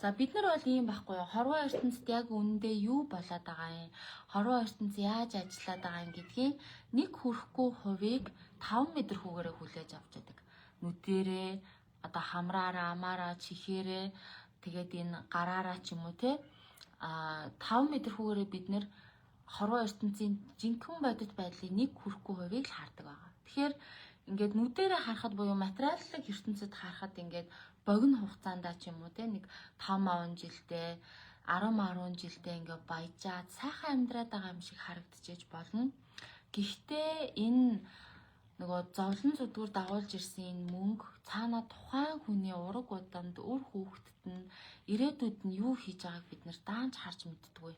За бид нар бол ийм байхгүй юу? Хорвоо ертөнцид яг үнэндээ юу болоод байгаа юм? Хорвоо ертөнц яаж ажиллаад байгаа юм гэдгийг нэг хүрэхгүй хувийг 5 метр хүүгээрээ хүлээж авч яадаг. Нүдэрээ одоо хамраараа, амаараа, чихээрээ тэгээд энэ гараараа ч юм уу те а 5 метр хүүгээрээ бид нэр хорвоо ертөнцийн жинхэнэ бодит байдлыг нэг хүрэхгүй хувийг л хардаг байгаа. Тэгэхээр ингээд нүдэрээ харахад буюу материаллык ертөнцид харахад ингээд богино хугацаанд ч юм уу те нэг 5 10 жилдээ 10 10 жилдээ ингээд баяжаад сайхан амьдраад байгаа юм шиг харагдчихэж болно. Гэхдээ энэ нөгөө зовлон зүдгүүр дагуулж ирсэн энэ мөнгө цаана тухайн хүний ураг удамд үр хүүхдэд нь ирээдүйд нь юу хийж байгааг бид нэр даанч харж мэддэггүй.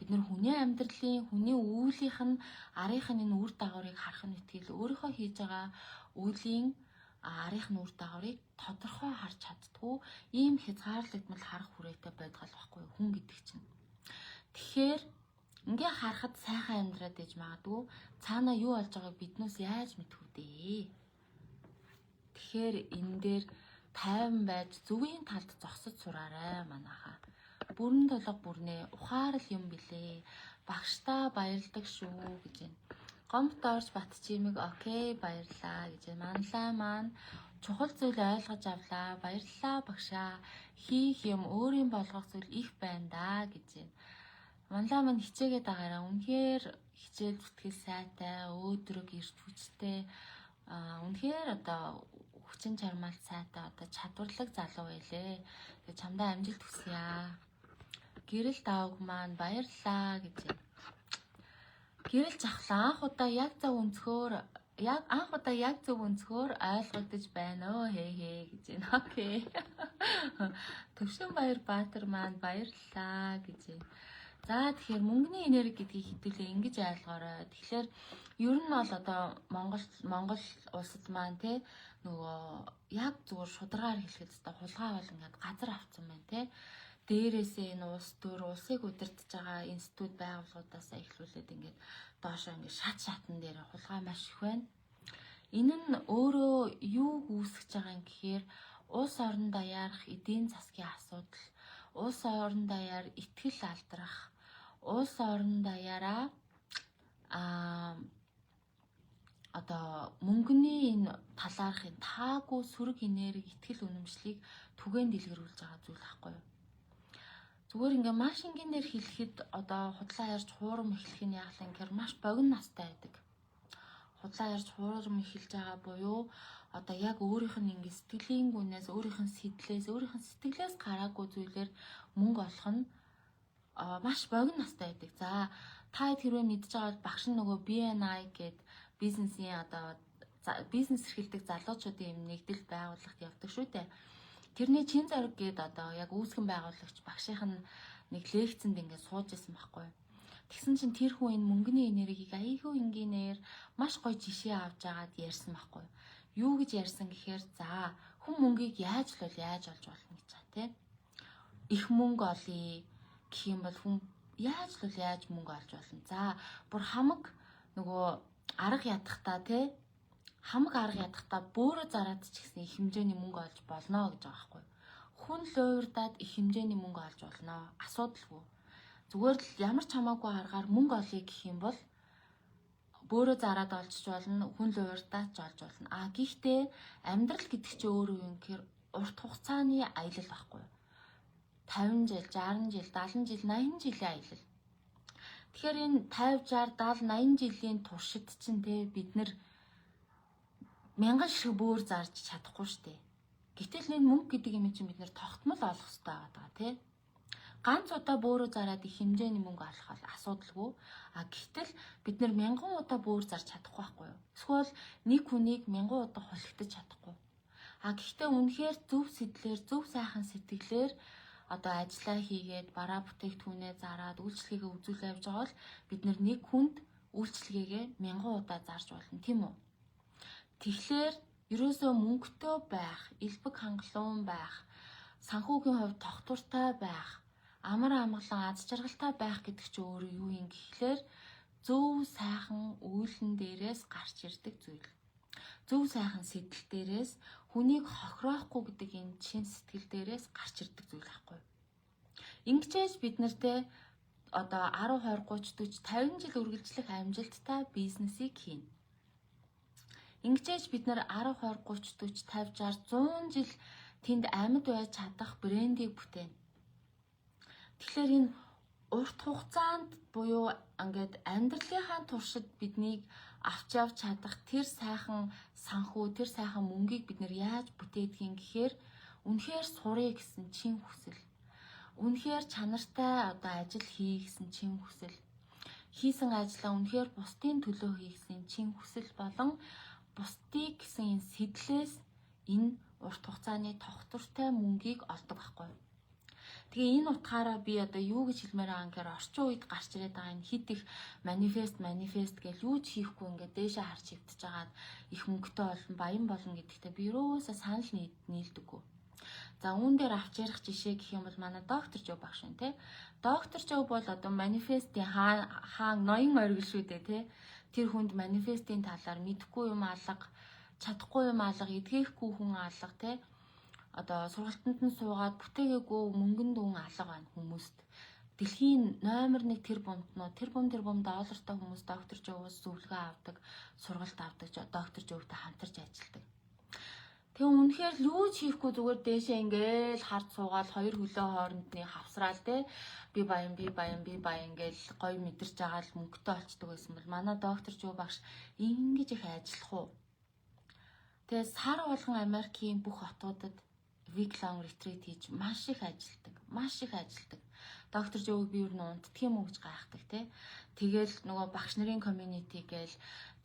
Бид нар хүний амьдралын, хүний үйлийнх нь арынх нь энэ үр дагаврыг харах нь итгэл өөрийнхөө хийж байгаа үйлийн арынх нь үр дагаврыг тодорхой харж чаддгүй ийм хязгаарлагдмал харах хүрээтэй байдгал байхгүй хүн гэдэг чинь. Тэгэхээр ингээ харахад сайхан амьдраад иж магадгүй цаана юу болж байгааг биднээс яаж мэдэх үү? Тэгэхээр энэ дээр тайван байж зүвийн талд зогсож сураарай манайхаа. Бүрэн толго бүрнээ ухаарл юм билээ. Багштаа баярладаг шүү гэж байна. Гомт орж Батчимэг okay, баярлаа гэж байна. Манлай маань чухал зүйл ойлгож авлаа. Баярлалаа багшаа. Хийх юм, өөрийн болгох зүйл их байна да гэж байна. Манлай маань хичээгээд байгаараа үнэхээр хичээл зүтгэл сайтай, өөдрөг, эрч хүчтэй, үнэхээр одоо хүчин чармаалт сайтай, одоо чадварлаг залуу байлээ. Тэгээ чамдаа амжилт хүсье. Гэрэл давг маань баярлалаа гэж байна. Гэрэл жахлаа анх удаа яг зөв өнцгөөр, яг анх удаа яг зөв өнцгөөр ойлгогдож байна өө, хээ хээ гэж байна. Okay. Төвшин Баяр Баатар маань баярлалаа гэж байна. За, тэгэхээр мөнгөний энерги гэдгийг хэдүүлээ ингэж ойлгоорой. Тэгэхээр ер нь бол одоо Монгол улсад маань те нөгөө яг зүгээр шударгаар хэлэхэд одоо хулгай бол ингээд газар авцсан байна те. Дээрээсээ энэ улс төр, улсыг удирдах байгаа институт байгууллагуудаас эхлүүлээд ингээд доошоо ингээд шат шатан дээр хулгай маш их байна. Энэ нь өөрөө юу үүсгэж байгаа юм гэхээр улс орон даяарх эдийн засгийн асуудал, улс орон даяар итгэл алдрах, улс орон даяараа одоо мөнгөний энэ талаарх энэ таагүй сөрөг энерги, итгэл үнэмшлийг түгээн дэлгэрүүлж байгаа зүйл байхгүй юу? Зүгээр ингээ маш энгийнээр хэлэхэд одоо худлаа ярьж хуурам эхлэх нь яалаа гэхээр маш богино настай байдаг. Худлаа ярьж хуурам эхэлж байгаа буюу одоо яг өөрийнх нь ингээ сэтгэлийн гүнээс, өөрийнх нь сэтлээс, өөрийнх нь сэтгэлээс гараагүй зүйлээр мөнгө олох нь маш богино настай байдаг. За, та хэрвээ мэдж байгаа бол багш нь нөгөө BNI гээд бизнесийн одоо бизнес эрхэлдэг залуучуудын юм нэгдэл байгууллагт явдаг шүү дээ. Тэрний чин зориг гээд одоо яг үүсгэн байгуулагч багшийнх нь нэг лекцэнд ингээд сууж исэн байхгүй. Тэгсэн чинь тэр хүн энэ мөнгөний энергийг айгүй энгийнээр маш гоё жишээ авч агаад ярьсан байхгүй. Юу гэж ярьсан гэхээр за, хүн мөнгийг яаж л бол яаж олж болно гэж байгаа тийм. Их мөнгө олъё гэх юм бол хүн яаж л бол яаж мөнгө олж болно. За, бүр хамаг нөгөө арга ядахтаа тий, хамаг арга ядахтаа бөөрө зараад ч гэсэн их хэмжээний мөнгө олж болно гэж байгаа байхгүй. Хүн луйвардаад их хэмжээний мөнгө олж болно. Асуудалгүй. Зүгээр л ямар ч хамаагүй аргаар мөнгө олъё гэх юм бол бөөрө зараад олж болно, хүн луйвардаад ч олж болно. А гэхдээ амьдрал гэдэг чинь өөрөө юу юм гэхээр урт хугацааны аялал байхгүй. 50 жил, 60 жил, 70 жил, 80 жилийн аялал. Тэгэхээр энэ 50, 60, 70, 80 жилийн туршид чинь те бид нар мянган ширхэг бөөр зарж чадахгүй штэ. Гэтэл энэ мөнгө гэдэг юм чинь бид нар тогтмол олох хэрэгтэй байгаа тий. Ганц удаа бөөрөө зараад их хэмжээний мөнгө олох бол асуудалгүй. А гэтэл бид нар мянган удаа бөөр зарж чадахгүй байхгүй юу? Эсвэл нэг хүнийг мянган удаа хулигдаж чадахгүй. А гэхдээ үнэхээр зөв сэтлэр, зөв сайхан сэтгэлээр одоо ажиллаа хийгээд, бараа бүтээгдэхүүнээ зараад, үйлчилгээгээ үзүүлээ явж байгаа бол бид нар нэг хүнд үйлчилгээгээ мянган удаа зарж болно, тийм үү? Тэгэхээр ерөөсөө мөнгөтэй байх, элбэг хангалуун байх, санхүүгийн хувьд тогтвортой байх, амар амгалан, аз жаргалтай байх гэдэг чинь өөрөө юу юм гэхлээр зөв сайхан үйлэн дээрээс гарч ирдэг зүйл. Зөв сайхан сэтэл дээрээс, хүнийг хохироохгүй гэдэг энэ чин сэтгэл дээрээс гарч ирдэг зүйл байхгүй. Ингэчээж бид нартэй одоо 10 20 30 40 50 жил үргэлжлэх амжилттай бизнесийг хийнэ. Ингэчээж бид нар 10 20 30 40 50 60 100 жил тэнд амьд байж чадах брендийг бүтээнэ. Тэгэхээр энэ урт хугацаанд буюу ингээд амьдралынхаа туршид биднийг авч явж чадах тэр сайхан санхүү, тэр сайхан мөнгийг бид нар яаж бүтээдэг юм гэхээр үнэхээр сурыг гэсэн чин хүсэл. Үнэхээр чанартай одоо ажил хий гэсэн чин хүсэл. Хийсэн ажлаа үнэхээр бусдын төлөө хий гэсэн чин хүсэл болон бусдыг гэсэн энэ сэтлээс энэ урт хугацааны тогтвортой мөнгийг олдог байхгүй юу? Тэгээ энэ утгаараа би одоо юу гэж хэлмээр байгаа юм гэхээр орчин үед гарч ирээд байгаа энэ хит их манифест манифест гэж юу ч хийхгүй ингээд дээшээ харж хөвтөж хагаад их мөнгөтэй болно, баян болно гэдэгтээ би юусаа санал нийлдэггүй. За, үүн дээр авч ярих жишээ гэх юм бол манай доктор Жо багш байна, те. Доктор Жо бол одоо манифестийн хаан хаан ноён оргил шүү дээ, те. Тэр хүнд манифестийн талаар мэдэхгүй юм алга, чадахгүй юм алга, эдгээхгүй хүн алга, те. Одоо сургалтанд нь суугаад бүтээгээгүй мөнгөн дүн алга байна хүмүүст. Дэлхийн номер 1 тэрбумтнууд, тэрбум тэрбум доллартай хүмүүс доктор Жоуос зөвлөгөө авдаг, сургалт авдаг, доктор Жоутай хамтарч ажилладаг. Тэгээ үнэхээр л юу ч хийхгүй зүгээр дээшээ ингээл хард суугаал, хоёр хөлөө хоорондны хавсраал, те, би баян, би баян, би баян ингээл гоё мэдэрч байгаа л мөнгөтэй болчдөг байсан бол манай доктор Жуу багш ингэж их ажиллах уу? Тэгээ сар болгон Америкийн бүх хотуудад week long retreat хийж маш их ажилладаг. Маш их ажилладаг. Доктор Жоуг би юу н унтдаг юм уу гэж гайхдаг, те. Тэгэл нөгөө багш нарын community гээл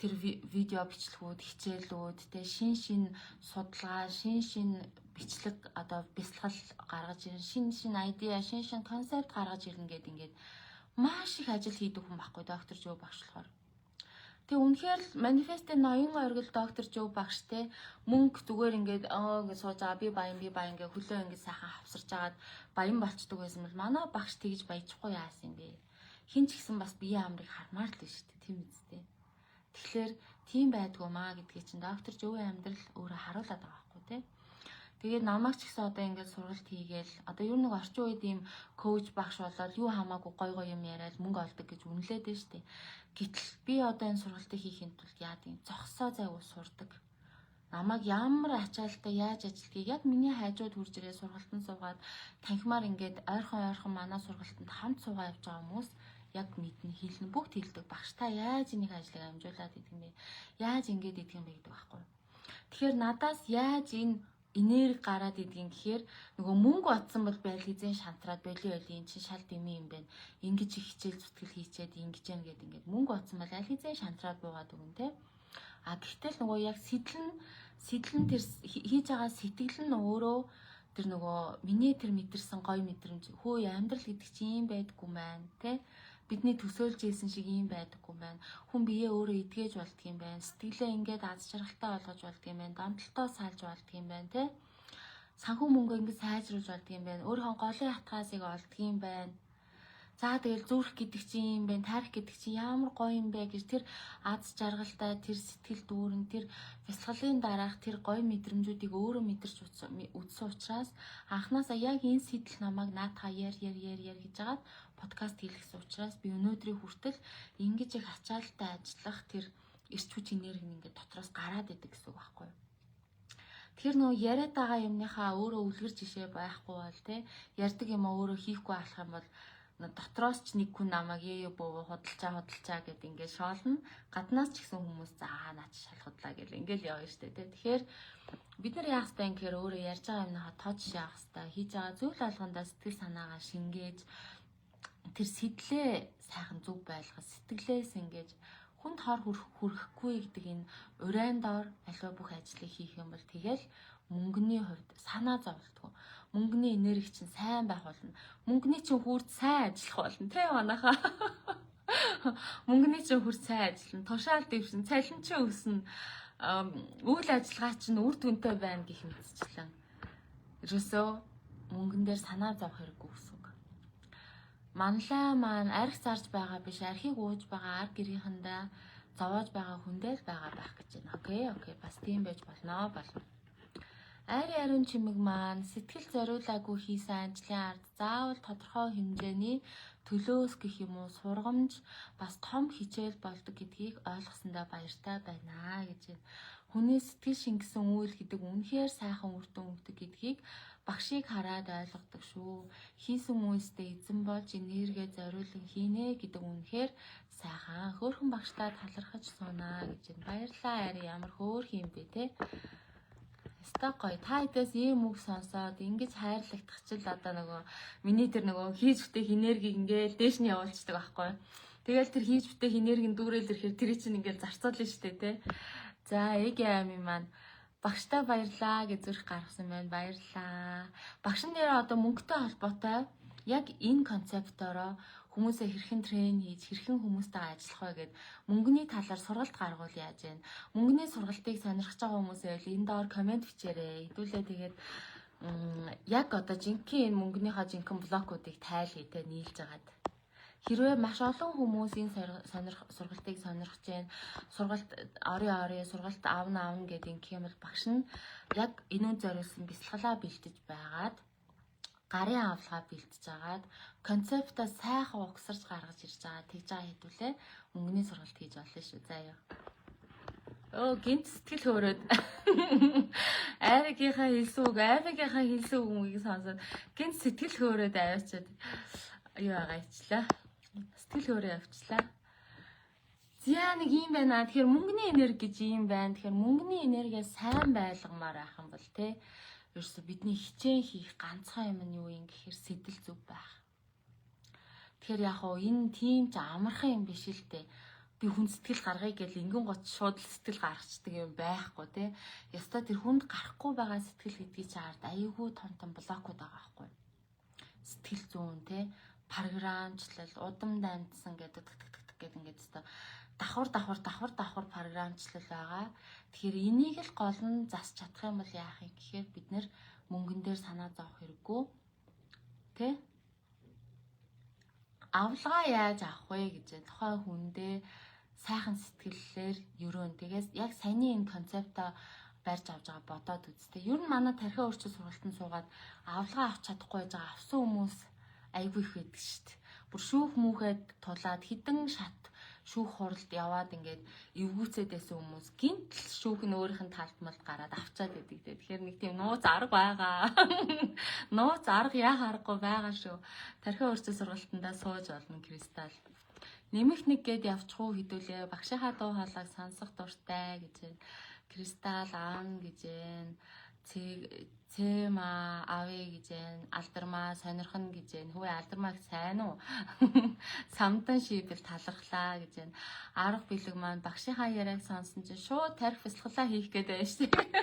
тэр видео бичлэгүүд, хичээлүүд, те, шин шин судалгаа, шин шин бичлэг, одоо бясалгал гаргаж ирнэ, шин шин idea, шин шин концепт гаргаж ирнэ гэд ингээд маш их ажил хийдэг хүн байхгүй доктор Жоо багш болохоор. Тэгээ үнэхээр л манифестийн ноён оргил доктор Жоо багш, те, мөнгө зүгээр ингээд аа ингэ сууж байгаа, би баян, би баян гэ хөлөө ингээд сайхан хавсарч агаад баян болчдөг байсан бол манай багш тэгж баяжихгүй яасан юм бэ? Хин ч гэсэн бас биеийн амрыг хармаар л шүү дээ, тийм үстэй. Тэгэхээр тийм байдгүй маа гэдгийг чинь доктор Жоугийн амьдрал өөрөө харуулад байгаа байхгүй, те. Тэгээд намайг ч гэсэн одоо ингээд сургалт хийгээл, одоо ер нь нэг орчин үед ийм coach багш болоод юу хамаагүй гой гой юм яриад мөнгө олдог гэж үнэлээд байна шүү дээ. Гэтэл би одоо энэ сургалтыг хийхийн тулд яад юм зогсоо зайгүй сурдаг. Намайг ямар ачаалттай яаж ажилтгийг яг миний хайжууд хурж ирээ сургалтанд суугаад танхимаар ингээд ойрхон ойрхон манай сургалтанд хамт суугаа явж байгаа хүмүүс яг мэднэ, хэлнэ, бүгд хэлдэг. Багш, та яаж энийг ажлыг амжуулаад идэх юм бэ? Яаж ингэж идэх юм бэ гэдэг байхгүй. Тэгэхээр надаас яаж энэ энерги гараад идэгин гэхээр нөгөө мөнгө бодсон бол байл хэзээ шантраад болио байли, эн чинь шал дэмий юм байна. Ингэж их хичээл зүтгэл хийчээд ингэж яана гэд ингээд мөнгө бодсон бол аль хэзээ шантраад буугаад өгөн, те. А гэтэл нөгөө яг сэтлэн тэр хийж байгаа сэтгэл нь өөрөө тэр нөгөө миний тэр мэдэрсэн гоё мэдрэмж, хөөе, амьдрал гэдэг чинь юм байдаггүй маань, те, бидний төсөөлж ийсэн шиг юм байдаггүй байна. Хүн биеэ өөрөө эдгэж болдго юм байна. Сэтгэлээ ингээд аз жаргалтай болгож болдго юм байна. Донтолтоо салж болдго юм байна, те. Санхүү мөнгө ингээд сайжруулж болдго юм байна. Өөрийнхөө голын хатгаасыг олдго юм байна. За, тэгэл зүрх гэдэг чинь юм байна, тайрах гэдэг чинь ямар гоё юм бэ гэж тэр аз жаргалтай, тэр сэтгэл дүүрэн, тэр бясалгалын дараах тэр гоё мэдрэмжүүдийг өөрөө мэдэрч үзсэн учраас анханасаа яг энэ сэтэл намайг наатаа яр яр яр яр гэж хагаад подкаст хийлгэсэн учраас би өнөөдрийн хүртэл ингэж их ачаалттай ажиллах тэр эрч хүч, энерги нь ингээд дотроос гараад идэг гэсэн үг байхгүй юу? Тэгэхээр нөгөө яриад байгаа юмныхаа өөрөө үлгэр жишээ байхгүй бол, те, ярьдаг юм өөрөө хийхгүй алах юм бол дотроос ч нэг хүн намайг ээ бөө худалчаа худалчаа гэд ингээд шоолно. Гаднаас ч гэсэн хүмүүс за наа чи шал худлаа гэл ингээд явна штэ, тэ. Тэгэхээр бид нар яах ёстой юм гэхээр өөрөө ярьж байгаа юмныхаа тоо жишээ авах ёстой. Хийж байгаа зүйл болгондоо сэтгэл санаагаа шингээж, тэр сэтлээ сайхан зөв байлгах, сэтгэлээс ингэж хүнд хор хүрэхгүй гэдэг энэ урайн доор аливаа бүх ажлыг хийх юм бол тэгэл мөнгөний хувьд санаа зовлтгүй. Мөнгөний энерги чинь сайн байх болно. Мөнгөний чинь хүрд сайн ажиллах болно. Тэ, манайхаа. Мөнгөний чинь хүрд сайн ажиллана. Тушаал дэвшин, цалин чинь өснө. Үйл ажиллагаа чинь үр дүнтэй байна гэх мэтчлэн. Ерөөсөө мөнгөн дээр санаа зовох хэрэггүй гэсэн үг. Манлай маань арх зарж байгаа биш, архийг ууж байгаа ар гэрийнхэндээ зовоож байгаа хүндээ л байгаа байх гэж байна. Okay. Бас тийм байж болно, болно. Айрын ариун чимэг маань сэтгэл зориулаагүй хийсэн ажлын ард заавал тодорхой хэмжээний төлөөс гэх юм уу, сургамж, бас том хичээл болдог гэдгийг ойлгосондоо баяртай байна гэж байна. Хүний сэтгэл шингэсэн үйл гэдэг үнэхээр сайхан үр дүн өгдөг гэдгийг багшийг хараад ойлгодог шүү. Хийсэн үйлсдээ эзэн болж энерги зориулан хийнэ гэдэг үнэхээр сайхан. Хөөхөн багштаа талархаж суунаа гэж байна. Баярлалаа, ари, ямар хөөх юм бэ, те. Өстой гоё. Та хэдээс ийм үг сонсоод ингэж хайрлагдах чил одоо нөгөө миний тэр нөгөө хийж бүтээх энергийг ингээл дээш нь явуулчихдаг байхгүй. Тэгэл тэр хийж бүтээх энерги нь дүүрэл ирэхээр тэр чинь ингээл зарцуулна шүү дээ, те. За, эг ами маань багштай баярлаа гэж зүрх гаргасан байна. Баярлаа. Багш нь нэр одоо мөнгөтэй холбоотой Яг энэ concept-оороо хүмүүсээ хэрхэн train хийж, хэрхэн хүмүүстэйгээ ажиллах вэ гэд мөнгөний талаар сургалт гаргуул яаж вэ? Мөнгөний сургалтыг сонирхож байгаа хүмүүсээ бол энэ доор comment бичээрэй. Хэдүүлээ тэгээд яг одоо жинхэнэ энэ мөнгөнийхөө жинхэнэ блокуудыг тайлъя те, нийлж агаад. Хэрвээ маш олон хүмүүс энэ сургалтыг сонирхож байна, сургалт орё орё, сургалт авна авна гэдэг ингэх юм бол багш нь яг энүүнд зориулсан бясалгалаа бэлтэж байгаад, гарын авлагаа бэлтэж агаад, concept-оо сайхан угсарч гаргаж ирж байгаа, тэгж байгаа хэдүүлээ мөнгөний сургалт хийж болно шүү, заяа. Өө, гинт сэтгэл хөөрөөд, Айригийнхаа хэлсэн үгийг сонсоод гинт сэтгэл хөөрөөд аваачаад юу байгаа ичлаа. Сэтгэл хөөрөө явчлаа. За, нэг юм байна. Тэгэхээр мөнгөний энерги гэж юм байна. Тэгэхээр мөнгөний энергиа сайн байлгамаар байх юм бол те, ерөөсө бидний хичээн хийх ганцхан юм нь юу юм гэхээр сэтэл зүв байх. Тэгэхээр яг уу энэ тийм ч амархан юм биш л дээ. Би хүн сэтгэл гаргая гэл ингэн гоц шууд л сэтгэл гаргацдаг юм байхгүй те. Яста тэр хүнд гарахгүй байгаа сэтгэл гэдгийг чи ард аюулгүй том том блокууд байгаа байхгүй. Сэтгэл зүүн те, програмчлал, удам дамжсан гэдэг тк тк тк гэдэг ингээд өстой давхар давхар давхар давхар програмчлал байгаа. Тэгэхээр энийг л гол нь засч чадах юм бол яах юм гэхээр бид нэр мөнгөн дээр санаа зовох хэрэггүй. Тэ? Авлага яаж авах вэ гэж тухайн хүндээ сайхан сэтгэллээр өрөөн. Тэгээс яг саяны энэ concept-оо барьж авч байгаа бодоод үзтээ. Ер нь манай тархиа өөрчлөлт сургалтанд суугаад авлага авч чадахгүй байж байгаа, авсан хүмүүс айгүй их байдаг шүү дээ. Бүр шүүх түүхэд тулаад, хідэн шат шүүх хуралд яваад ингээд эвгүүцээд байсан хүмүүс гинт л шүүх нь өөрийнх нь талд малд гараад авчаад байдаг те. Тэгэхээр нэг тийм нууц арга байгаа. Нууц арга яах аргагүй байгаа шүү. Тархиа өөрчлөлт сургалтандаа сууж олно, Кристалл. Нэмэх нэг гээд явчих уу хэдүүлээ. Багшийнхаа дуу хоолойг сонсох дуртай гэж байна. Кристалл аавна гэж байна. Цэма авъя гэж байна. Алдармаа сонирхно гэж байна. Хөөе, алдармаа сайн уу? Самдан шийбэл талархлаа гэж байна. Арга бэлэг маань багшийнхаа яриаг сонсон чинь шууд тарих бясалгалаа хийх гээд байна шүү дээ.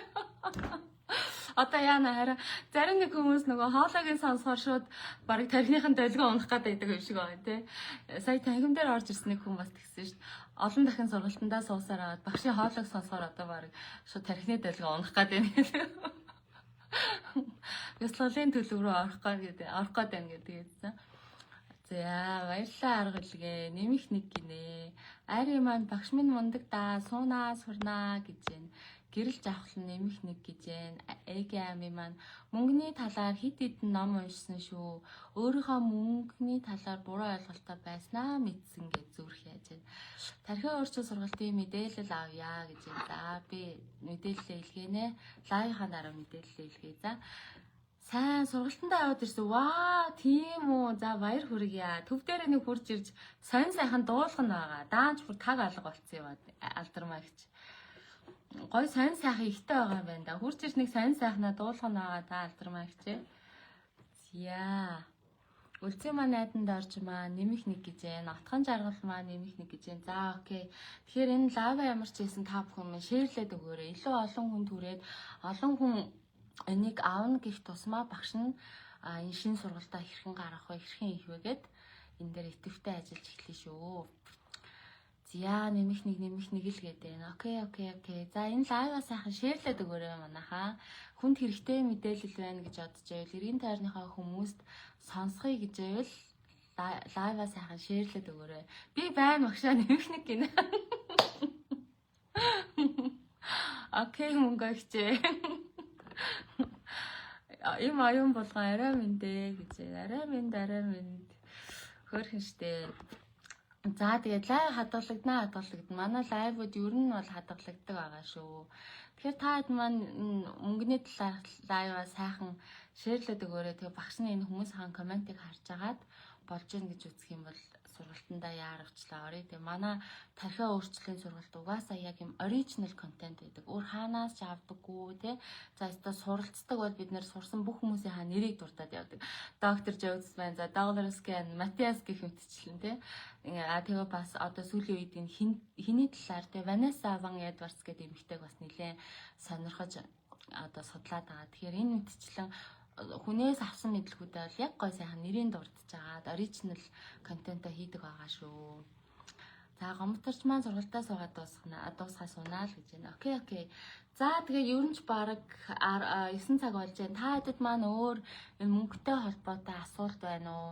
Одоо яана, хараа зарим нэг хүмүүс нөгөө хоолойг нь сонсохоор шууд бараг тархиныхын долгион унах гээд байдаг юм шиг байна тий. Сая танхим дээр орж ирсэн нэг хүн бас тэгсэн шүү дээ. Олон дахин сургалтандаа суусаар аваад багшийн хоолойг сонсохоор одоо бараг шууд тархины долгион унах гээд байна гэдэг. Бясалгалын төлөв рүү орох гээд орох гээд байна гэдэг хэлсэн. За, баярлалаа, арга билгээ. Нэмэх нэг гинэ. Айри маань багш минь мундаг да, суунаа сурнаа гэж байна. Гэрэл жавхлан нэмэх нэг гэж байна. Эги ами маань мөнгөний талаар хид хідэн ном уншсан шүү. Өөрийнхөө мөнгөний талаар буруу ойлголттой байснаа мэдсэн гэж зүрх яаж байна. Тархиа өөрчлөлт сургалтын мэдээлэл авъя гэж байна. За, би мэдээлэлээ илгээнэ. Live-ынхаа дараа мэдээлэлээ илгээе. За, сайн сургалтандаа яваад ирсэн. Ваа, тийм үү. За, баяр хүргье. Төв дээр нэг хурж ирж сонь сайхан дуулган байгаа. Даанч бүр таг алга болцсон юм аа. Алдармаа гэж. Гой сонь сайхан ихтэй байгаа юм байна да. Хурж ирж нэг сонь сайхнаа дуулган байгаа да, алдармаа гэж. За. Үлцэн маань найданд орж маа нэмэх нэг гэж байна. Отхон жаргал маа нэмэх нэг гэж байна. За, okay. Тэгэхээр энэ live ямар ч хийсэн та бүхэн минь share-лээд өгөөрэй. Илүү олон хүн түрээд, олон хүн энийг аавна гих тусмаа багш нь энэ шинэ сургалтаа хэрхэн гаргах вэ, хэрхэн хийх вэ гэд энэ дээр идэвхтэй ажиллаж эхлэе шүү. За, нэмэх нэг, нэмэх нэг л гэдэг байна. Okay. За, энэ live-аа сайхан share-лээд өгөөрэй манайхаа. Хүнд хэрэгтэй мэдээлэл байна гэж бодож байвал, эргэн тойрныхоо хүмүүст сонсхоё гэж байвал live-аа сайхан share-лээд өгөөрэй. Би байна багшаа, нэмэх нэг гинэ. Okay, мөнгө өгчээ. Им оюун болгон арай мэндэ гэж. Арай мэнд, арай мэнд. Хөөрхөн штэ. За, тэгээд live хадгалагдана, хадгалагдана. Манай live-ууд ер нь бол хадгалагддаг байгаа шүү. Тэгэхээр та хэд маань мөнгөний талаар live-аа сайхан share-лээд өгөөрэй. Тэгээ багш нь энэ хүмүүс хаан comment-ыг харж агаад болж гин гэж үзэх юм бол сургалтандаа яаравчлаа орё. Тэгээ манай тархиа өөрчлөлийн сургалт угаасаа яг юм original content байдаг. Өөр хаанаас ч авдаггүй тий. За, өстой суралцдаг бол бид нэр сурсан бүх хүмүүсийн хаа нэрийг дуртад явдаг. Доктор Jones байна. За, Douglas Ken, Матиас гэх мэтчлэн тий. А тэгээ бас одоо сүүлийн үед энэ хиний талаар тий, Vanessa Van Edwards гэдэг эмэгтэйг бас нэлээд сонирхож одоо судлаад байгаа. Тэгэхээр энэ мэтчлэн Хүнээс авсан мэдлэгүүдээ бол яг гой сайхан нэрийг дурдж агаад original контентоо хийдэг байгаа шүү. За, гомторч маань сургалтаа суугаад дуусгаа сунаа л гэж байна. Okay. За, тэгээ ер нь ч баг 9 цаг болж байна. Та хэдэд маань өөр энэ мөнгөтэй холбоотой асуулт байна уу?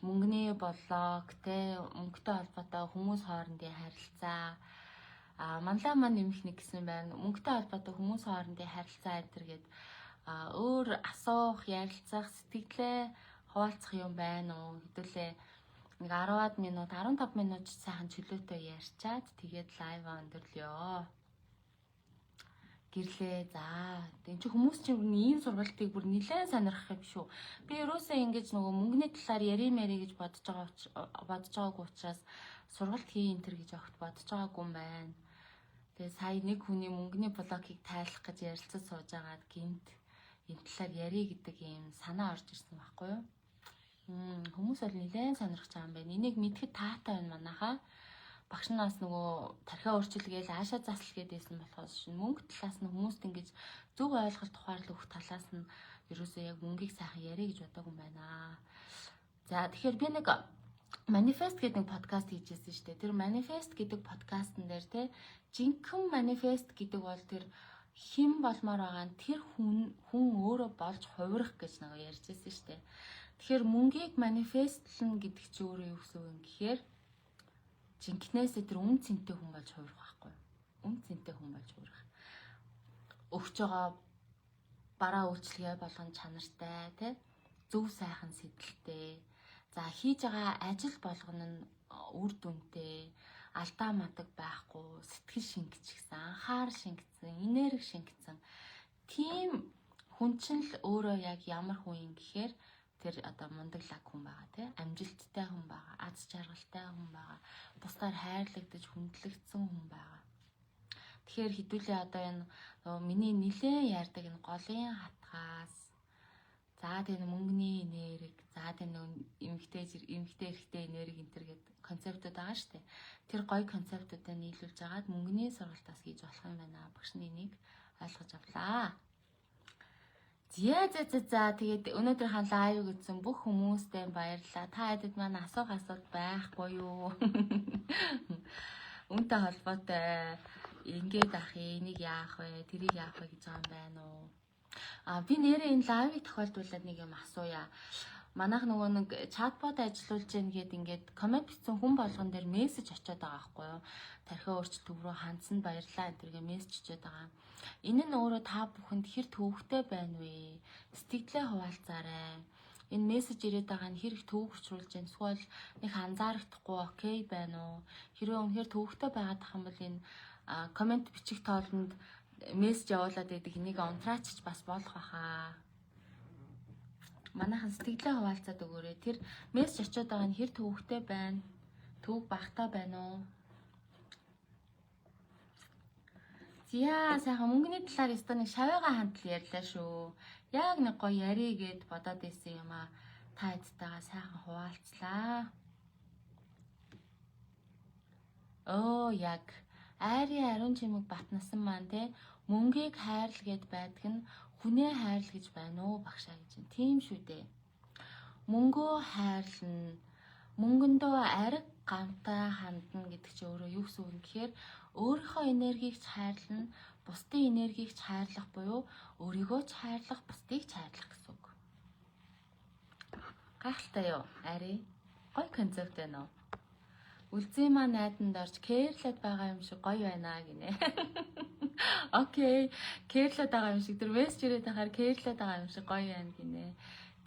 Мөнгөний блог те, мөнгөтэй холбоотой хүмүүс хоорондын харилцаа, манлаа маань нэмэх нэг гэсэн байна. Мөнгөтэй холбоотой хүмүүс хоорондын харилцаа энэ төр гээд өөр асуух, ярилцах, сэтгэлээ хуваалцах юм байна уу? Хэдүүлээ нэг 10-аад минут, 15 минут сайхан чөлөөтэй ярьчаад тэгээд live өндөрлөё. Гэрлээ. За, энэ чи хүмүүс чинь ийм сургалтыг бүр нэлээд сонирхох юм шүү. Би ерөөсөө ингэж нөгөө мөнгөний талаар яри мэри гэж бодож байгаагүй учраас сургалт хий энэ төр гэж огт бодож байгаагүй юм байна. Тэгээ сая нэг хүний мөнгөний блокийг тайлах гэж ярилцаж сууж агаад гинт энэ талаар яри гэдэг ийм санаа орж ирсэн байхгүй юу? Хүмүүс бол нэлээд сонирхож байгаа юм байна. Энийг мэдэхэд таатай байна манайхаа. Багш нас нөгөө тархиа өөрчилгээл аашаа засал гэдээсэн болохоос шин мөнгө талаас нь хүмүүст ингэж зөв ойлголт ухаарлал өгөх талаас нь ерөөсөө яг мөнгийг сайхан яриа гэж бодоагүй юм байна. За, тэгэхээр би нэг манифест гэдэг нэг подкаст хийжсэн шүү дээ. Тэр манифест гэдэг подкастн дээр те, жинхэнэ манифест гэдэг бол тэр хэн болмоор байгаа нь тэр хүн өөрөө болж хувирах гэж нэг ярьж байсан шүү дээ. Тэгэхээр мөнгийг манифестлна гэдэг чи өөрөө юу гэсэн үг юм гэхээр жинхнээсээ тэр үн цэнтэй хүн болж хувирах байхгүй. Үн цэнтэй хүн болж хувирах. Өгч байгаа бараа үйлчилгээ болгон чанартай тий, зөв сайхан сэдэлтэй. За, хийж байгаа ажил болгоно нь үр дүнтэй, алдаа мадаг байхгүй, сэтгэл шингэчихсэн, анхаарал шингэсэн, энерги шингэсэн. Тийм хүн чинь л өөрөө яг ямар хүн юм гэхээр тэр одоо мундаг лаг хүн байгаа тий, амжилттай хүн байгаа, аз жаргалтай хүн байгаа, бусдаар хайрлагдаж хүндлэгдсэн хүн байгаа. Тэгэхээр хэдүүлээ одоо энэ нөгөө миний нилээн ярьдаг энэ голын хатгаас, за тэр мөнгөний энерги, за тэр нөгөө эмэгтэй эрэгтэй энерги энэ төр гэдэг концептууд байгаа шүү дээ. Тэр гоё концептуудаа нийлүүлж агаад мөнгөний сургалтаас хийж болох юм байна. Багш нь энийг ойлгож авлаа. За за за за тэгээд өнөөдрийнхаа live үзсэн бүх хүмүүстээ баярлалаа. Та хэдэд маань асуух асуулт байхгүй юу? Үнтэй холбоотой ингээд ах, энийг яах вэ? Тэрийг яах вэ гэж байгаа юм байна уу? А би нэрээ энэ live ыг тохиолдуулаад нэг юм асууя. Манайх нөгөө нэг чатбот ажиллуулж гин гээд ингээд comment бичсэн хүн болгон дээр мессеж очиод байгаа байхгүй юу? Тархиа өөрчлөлт төв рүү хандсанд баярлалаа энэ төргээ мессеж очиод байгаа. Энэ нь өөрөө та бүхэнд хэр төвөгтэй байна вэ? Сэтгэлээ хуваалцаарай. Энэ мессеж ирээд байгаа нь хэр их төвөг учруулж байна? Эсвэл нэг анзаарахдахгүй okay байна уу? Хэрвээ үнэхээр төвөгтэй байгаад тах юм бол энэ comment бичих тоолонд мессеж явуулаад байдаг энийг унтраачч бас болох баха. Манайхан сэтгэлээ хуваалцаад өгөөрэй. Тэр мессеж очиод байгаа нь хэр төвөгтэй байна? Төвөг багтаа байна уу? За, сайхан мөнгөний талаар өстой нэг шавьяага хандл ярьлаа шүү. Яг нэг гоё ярий гэд бодоод байсан юм аа. Та эдтэйгээ сайхан хуваалцлаа. Өө, яг айрын ариун чимэг батнасан маань те, мөнгийг хайрл гэд байдаг нь хүнээ хайрл гэж байна уу багшаа гэж. Тийм шүү дээ. Мөнгөө хайрлна. Мөнгөндөө ариг гамтай хандна гэдэг чинь өөрөө юу гэсэн үг юм гэхээр өөрийнхөө энергийг ч хайрлна, бусдын энергийг ч хайрлах буюу өөрийгөө ч хайрлах, бусдыг ч хайрлах гэсэн үг. Гайхалтай юу? Ари. Гоё концепт байна уу? Үлзий маань найданд орж care лээд байгаа юм шиг гоё байна гинэ. Okay. Care лээд байгаа юм шиг, тэр мессеж ирээд байхаар care лээд байгаа юм шиг гоё байна гинэ.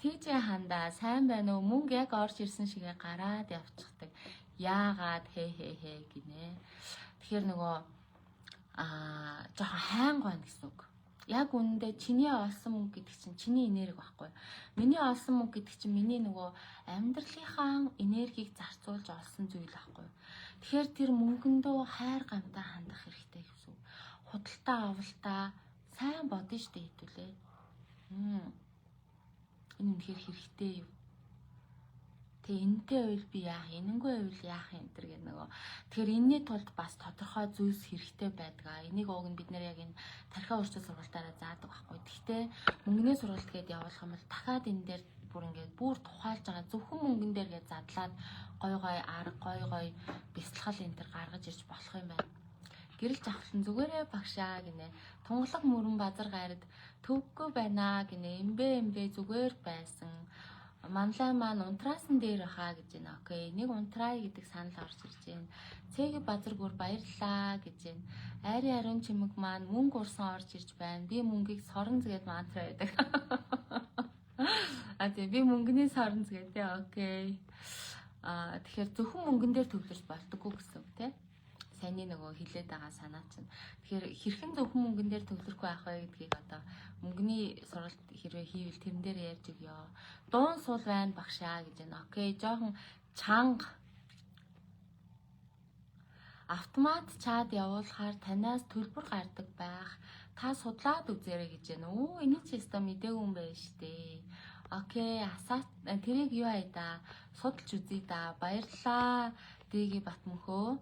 ТЖ хандаа сайн байна уу? Мөнгө яг орж ирсэн шигээ гараад явчихдаг. Яагаад хэ хэ хэ гинэ. Тэгэхээр нөгөө жоохон хайнг байна гэсэн үг. Яг үнэндээ чиний олсон мөнгө гэдэг чинь чиний энерги байхгүй. Миний олсон мөнгө гэдэг чинь миний нөгөө амьдралынхаа энергийг зарцуулж олсон зүйл байхгүй. Тэгэхээр тэр мөнгөндөө хайр гамтай хандах хэрэгтэй гэсэн үг. Худалдаа авалтаа сайн бодно штэ хэдүүлээ. Энэ үнэхээр хэрэгтэй юу? Тэг энэтэй байвал би яах, энэнгүй байвал яах юм тэр гэх нөгөө. Тэгэхээр энэний тулд бас тодорхой зүйлс хэрэгтэй байдаг. Энийг уг нь бид нэр яг энэ тархиа өөрчлөлт сургалтаараа заадаг байхгүй. Гэхдээ мөнгөний сургалт гээд явуулах юм бол дахиад энэ дээр бүр ингээд бүр тухайлж байгаа зөвхөн мөнгөн дээр гээд задлаад гой гой арга, гой гой бясалгал энэ төр гаргаж ирж болох юм байна. Гэрэлж авахлан зүгээрээ багшаа гинэ. Тунгалаг мөрөн базар гайрад төвөггүй байна гинэ. Эмбэ эмбэ зүгээр байсан. Манлай маань унтраасан дээр баха гэж байна. Окей, нэг унтраа гэдэг санал орж ирж байна. Цэги базар гүр баярлаа гэж байна. Айрын ариун чимэг маань мөнгө урсан орж ирж байна. Би мөнгийг сорон згээд мантра байдаг. А тий би мөнгөний сорон згээ тий. Окей. А тэгэхээр зөвхөн мөнгөн дээр төвлөрч болдоггүй гэсэн үг тий. Саяны нөгөө хилээд байгаа санаа чинь. Тэгэхээр хэрхэн зөвхөн мөнгөн дээр төвлөрөхгүй байх вэ гэдгийг одоо мөнгөний сургалт хэрвээ хийвэл тэрэн дээр ярьж өгье. Дуун суул байна багшаа гэж байна. Окей, жоохон чанга автомат чат явуулахаар танаас төлбөр гардаг байх. Та судлаад үзээрэй гэж байна. Өө, эний чи өстой мдээгүй юм байна штэ. Окей, асаа тэрийг юу ая да? Судалж үзье да. Баярлалаа. Дэги Батмөнхөө.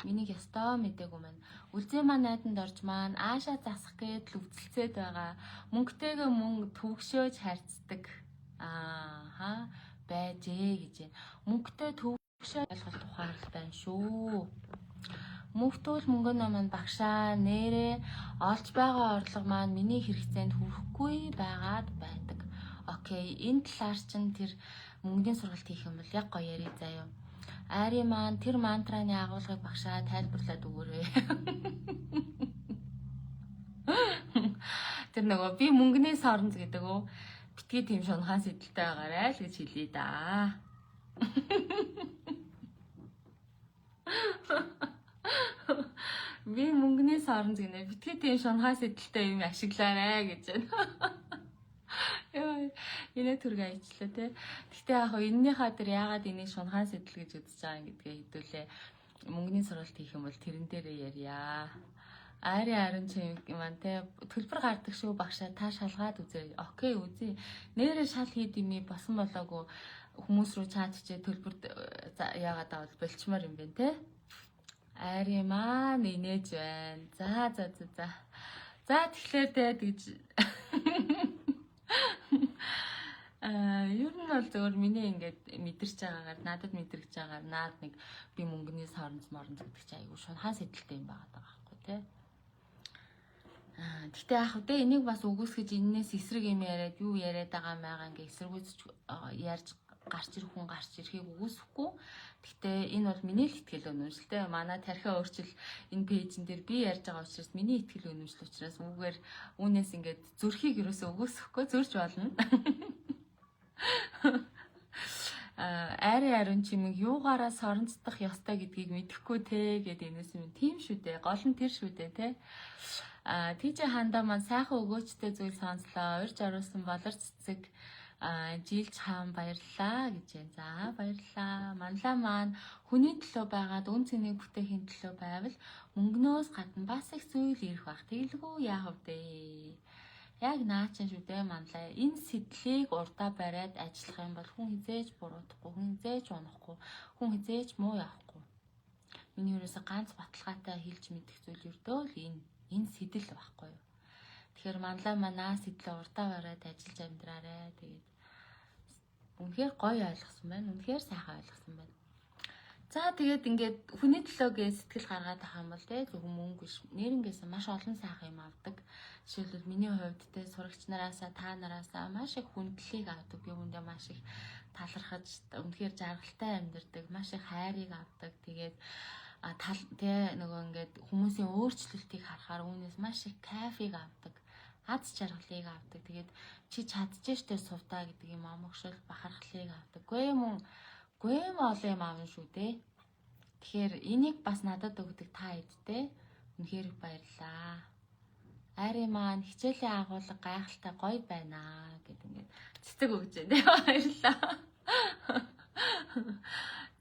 Энийг ёстой мдээгүй маань. Үлзээ маань найданд орж маань аашаа засах гээд л өвцөлцөөд байгаа. Мөнгөтэйгээ мөнгө төвөгшөөж харьцдаг. Ааха байжээ гэж байна. Мөнгөтэй төвөгшөө ойлголт ухаарл байна шүү. Мөнхтөл мөнгөнөө маань багшаа нэрээ олж байгаа орлого маань миний хэрэгцээнд хүрэхгүй байгаад байдаг. Окей, энэ талаар чинь тэр мөнгөний сургалт хийх юм бол яг гоё ярив заяа. Айри маань тэр мантраны агуулгыг багшаа тайлбарлаад өгөөрэй. Тэр нөгөө би мөнгөний соронз гэдэг үү? Битгий тийм шунхаан сэдэлтэй байгаарай л гэж хэлье да. Би мөнгөний соронз гинэ. Битгий тийм шунхаан сэдэлтэй юм ашиглаарай гэж байна. Йой, энэ төрг аячлаа те. Гэхдээ яг хоо энэнийхээ дээр яагаад энийг шунхаан сэтэл гэж үзэж байгаа юм гэдгээ хэдүүлээ. Мөнгөний сургалт хийх юм бол тэрэн дээрээ ярья. Айрын ариун чимэг маань те төлбөр гардаг шүү багшаа та шалгаад үзээрэй. Окей, үзье. Нэрээ шал хийд юм босон болоогүй хүмүүс рүү чат чичээ төлбөр яагаад авал болчмоор юм бэ те. Айрын маань инээж байна. За за за за. За тэгэхээр те тэгж ер нь бол зөвөр миний ингээд мэдэрч байгаагаар надад мэдрэгч байгаагаар наад нэг би мөнгөний соронз моронз гэдэг чинь айгүй шунхаан сэтэлтэй юм байгаа даа байхгүй тий. Аа гэхдээ яг хөө энийг бас үгүйсгэж энэнээс эсрэг юм яриад юу яриад байгаа маягаа ингээд эсэргүүцэж ярьж гарч ирэх хүн гарч ирэхийг үгүйсэхгүй. Гэхдээ энэ бол миний л итгэл үнэмшилтэй. Манай тархиа өөрчил энэ пэйжэн дээр би ярьж байгаа учраас миний итгэл үнэмшил учраас үүгээр үүнээс ингээд зөрхийг ерөөсөө үгүйсэхгүй зөрж болно. Айрын ариун чимэг юугаараа соронцдох ёстой гэдгийг мэдэхгүй те гэд энэс юм. Тийм шүү дээ. Гол нь тэр шүү дээ те. А тийж хандаа маань сайхан өгөөчтэй зүйл сонслоо. Урьж оруулсан болор цэцэг жилж хаан баярлалаа гэж байна. За баярлалаа. Манлаа маань хүний төлөө байгаад үн цэнийг бүтээхийн төлөө байвал мөнгнөөс гадна бас их зүйл ирэх бах. Тэгэлгүй яах вэ? Яг наа чин шүү дээ манлаа. Энэ сэтлийг урдаа бариад ажиллах юм бол хүн хизээж буруутахгүй, хүн хизээж унахгүй, хүн хизээж муу явахгүй. Миний ерөөсө ганц баталгаатай хэлж мэдэх зүйл ердөө л энэ сэтэл байхгүй юу. Тэгэхээр манлаа манаа сэтлээ урдаа бариад ажиллаж амьдраарэ. Тэгээд үнэхээр гоё ойлгосон байна. Үнэхээр сайхан ойлгосон байна. За тэгээд ингээд хүний төлөө гэж сэтгэл гаргаад авах юм бол те зөвхөн мөнгө биш. Нэрнгээсээ маш олон сайхан юм авдаг. Жишээлбэл миний хувьд те сурагч нараасаа та нараасаа маш их хүндлэлийг авдаг. Би хүндээ маш их талархаж үнэхээр жаргалтай амьдардаг. Маш их хайрыг авдаг. Тэгээд тал те нөгөө ингээд хүмүүсийн өөрчлөлтийг харахаар үүнээс маш их кайфыг авдаг. Аз жаргалыг авдаг. Тэгээд чи чадчих штэ сувдаа гэдэг юм амгшил бахархлыг авдаг. Гүй мөн Гүй юм олон юм аавна шүү дээ. Тэгэхээр энийг бас надад өгдөг та хэдтэй үнэхээр их баярлалаа. Айрын маань хичээлийн агуулга гайхалтай гоё байна гэд ингээд цэцэг өгч байна. Баярлалаа.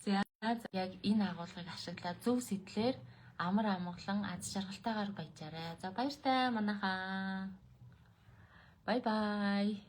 За яг энэ агуулгыг ашиглаад зөв сэтлэр амар амгалан аз жаргалтайгаар баяжаарай. За баяртай манайхаа. Бай бай.